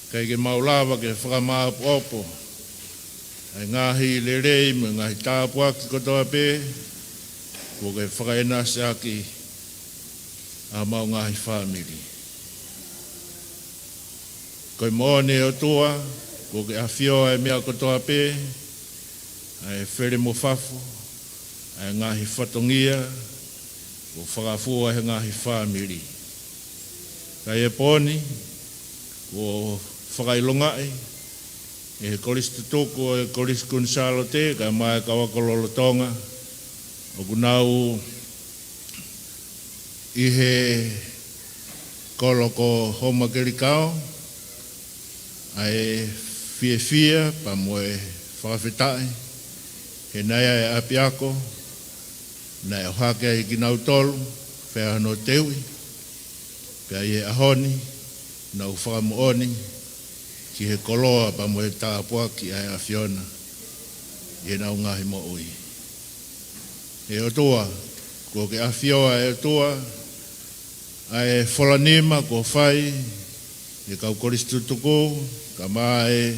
ʻikai ke mau lava ke fakamāʻopoʻopo ʻa e ngaahi lelei mo e ngaahi tāpuaki kotoa pē kuo ke fakaʻinasi ʻaki ʻa homau ngaahi fāmili. Ko e moʻoni ʻe ʻOtua, kuo ke ʻafioʻi ʻa e meʻa kotoa pē, ʻa e fele mo fafo, ʻa e ngaahi fatongia, kuo fakafua ʻe he ngaahi fāmili. Ka ʻi he pō ni, kuo fakaʻilongaʻi ʻe he Kolisi Tutuku ʻo e Kolisi Kuini Sālote, kae ʻumaʻā e kau ako lolotonga, ʻoku nau ʻi he kolo ko Houma Kelikao, ʻa e fiefia pea mo e fakafetaʻi, he naʻe ʻi ai e ʻapiako naʻe ʻohake ai kinautolu, fai hono teuʻi, pea ʻi he ʻaho ni, nau fakamoʻoni ki he koloa pea mo e tāpuaki ʻa e ʻAfiona ʻi heʻenau ngaahi moʻui. ʻE ʻOtua, kuo ke ʻafioʻi ʻe ʻOtua ʻa e fola nima kuo fai ʻe he kau Kolisi Tutuku, kae ʻumaʻā e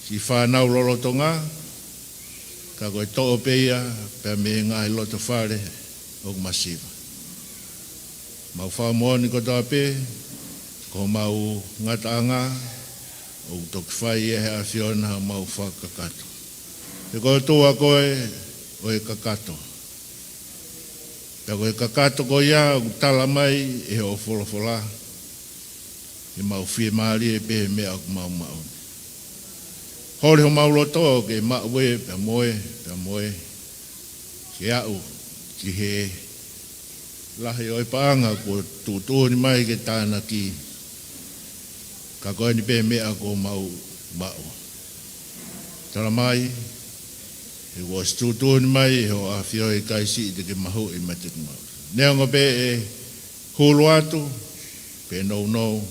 siʻi fānau lolotonga, ka ko e toʻo pē ia pea mei he ngaahi loto fale ʻoku masiva. Mau fakamoʻoni kotoa pē, ko homau ngataʻanga, ʻoku toki fai ʻe he ʻAfiona homau fakakakato. He ko e ʻOtua koe ʻo e kakato. Pea ko e kakato ko ia ʻoku tala mai ʻe hoʻo folofola, ke mau fiemālie pē he meʻa ʻoku mau maʻu. Holi homau loto ke maʻu ē, pea mo ē, pea mo ē, ke aʻu ki he lahi ʻo e paʻanga kuo tuʻutuʻuni mai ke tānaki, ka ko eni pē meʻa kuo mau maʻu. Tala mai, he kuo ʻosi tuʻutuʻuni mai ʻe hoʻo ʻAfio ʻe ʻikai siʻi te ke mahuʻi mo te ke maʻu. Neongo pē ʻe hulu atu, pe nounou,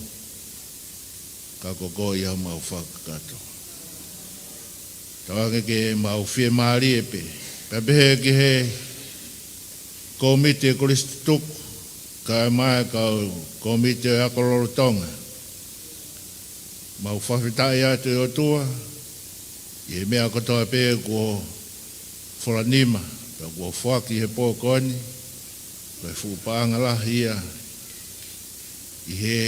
ka ko koe ia homau fakakakato. Tauange ke mau fiemālie pē. Pea pehē ki he kōmiti ʻo e Kolisi Tutuku, kae ʻumaʻā e kau kōmiti ʻo e ako lolotonga. Mau fakafetaʻi atu ʻe ʻOtua, ʻi he meʻa kotoa pē kuo fola nima, pea kuo foaki he pō ko eni, ko e fuʻu paʻanga lahi ia, ʻi he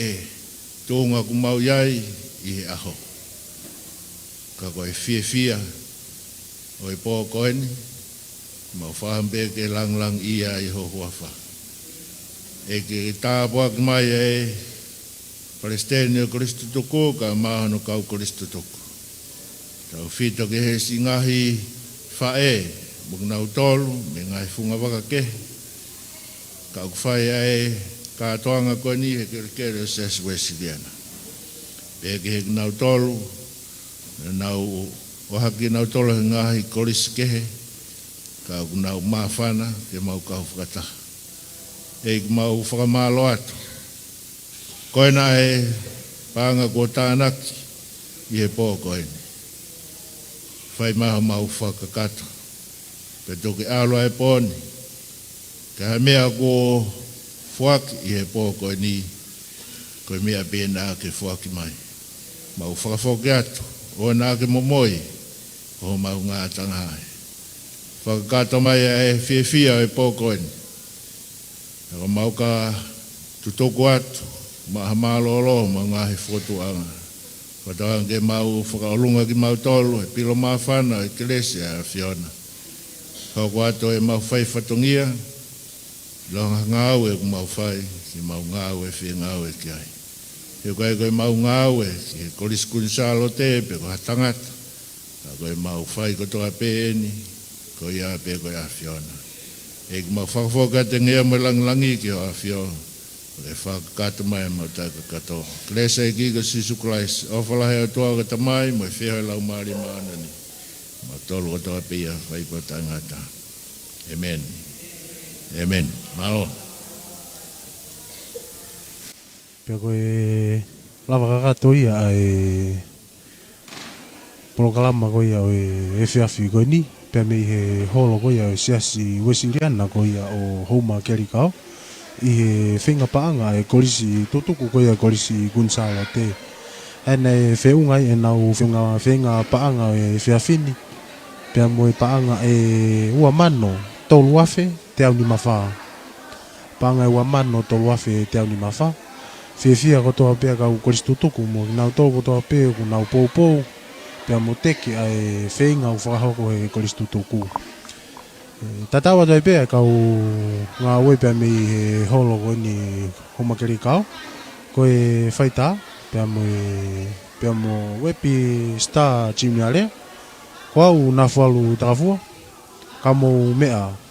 tuʻunga ʻoku mau ʻi ai ʻi he ʻaho. Ka ko e fiefia ʻo e pō ko eni, mau fakaʻamu pē ke langilangiʻia ai ho huafa. ʻEiki, tāpuaki mai ʻa e Palesiteni ʻo e Kolisi Tutuku, kae ʻumaʻā hono kau Kolisi Tutuku. Tautefito ki he siʻi ngaahi faʻē, mo kinautolu, mei he ngaahi funga vaka kehe, ka ʻoku fai ʻa e kātoanga ko eni he kelekele ʻo e Siasi Uēsiliana. Pea ki he kinautolu, naʻa nau ʻohake kinautolu he ngaahi kolisi kehe, ka ʻoku nau māfana ke mau kau fakataha. ʻEiki, mau fakamālō atu. Ko ena e paʻanga kuo tānaki ʻi he pō ko eni. Fai mai homau fakakakato. Pea toki ʻalu ʻa e pō ni. Ka ko e meʻa kuo foaki ʻi he pō ko eni, ko e meʻa pē naʻa ke foaki mai. Mau fakafoki atu, ʻoua naʻa ke momoi homau ngataʻanga. Fakakakato mai ʻa e fiefia ʻo e pō ko eni. Ka ko mau ka tutuku atu, maʻa ha mālōlō, homau ngaahi fokotuʻanga. Fakatauange ke mau fakaʻolunga kimautolu, he pilo māfana ʻo e kelesi ʻa e ʻAfiona. Hoko atu ʻemau fai fatongia, ʻi he ngāue ʻoku mau fai, ke mau ngāue fengāueʻaki ai. He ʻoku ʻikai ko ʻemau ngāue ki he Kolisi Kuini Sālote pe ko ha tangata, ka ko ʻemau fai kotoa pē eni, ko ia pē ko e ʻAfiona. ʻEiki, mau fakafoki atu e ngeia mo e langilangi ki hoʻo ʻAfio, ke fakakakato mai ʻemau taʻekakato. Kelesi ʻa e ʻEiki ko Sīsū Kalaisi, ʻofa lahi ʻa e ʻOtua ko e Tamai, mo e feohi ʻa e Laumālie Māʻoniʻoni, mautolu kotoa pē ia, fai pē ʻo taʻengata. ʻĒmeni. ʻĒmeni. Mālō. Pea ko e lava kakato ia ʻa e polokalama ko ia ʻo e efiafi ko eni, pea mei he holo ko ia ʻo e Siasi Uēsiliana ko ia ʻo Houma Kelikao, ʻi he feinga paʻanga ʻa e Kolisi Tutuku ko ia Kolisi Kuini Sālote. ʻA ia naʻe feʻunga ai ʻenau feinga, feinga paʻanga ʻo e efiafi ni, pea mo e paʻanga ʻe ua mano tolu afe teau nima fā. paʻanga ʻe ua mano tolu afe teau nima fā. Fiefia kotoa pē ʻa e kau kolisi tutuku mo kinautolu kotoa pē ʻoku nau poupou pea mo teke ʻa e feinga ʻoku fakahoko ʻe he kolisi tutuku. ʻE, tatau atu ai pē ʻa e kau ngāue pea mei he holo ko eni Houmakelekao, ko e Faitā, pea mo e, pea mo Wepi Star Junior Lea, ko au Nafualu Takafua, ka mou meʻa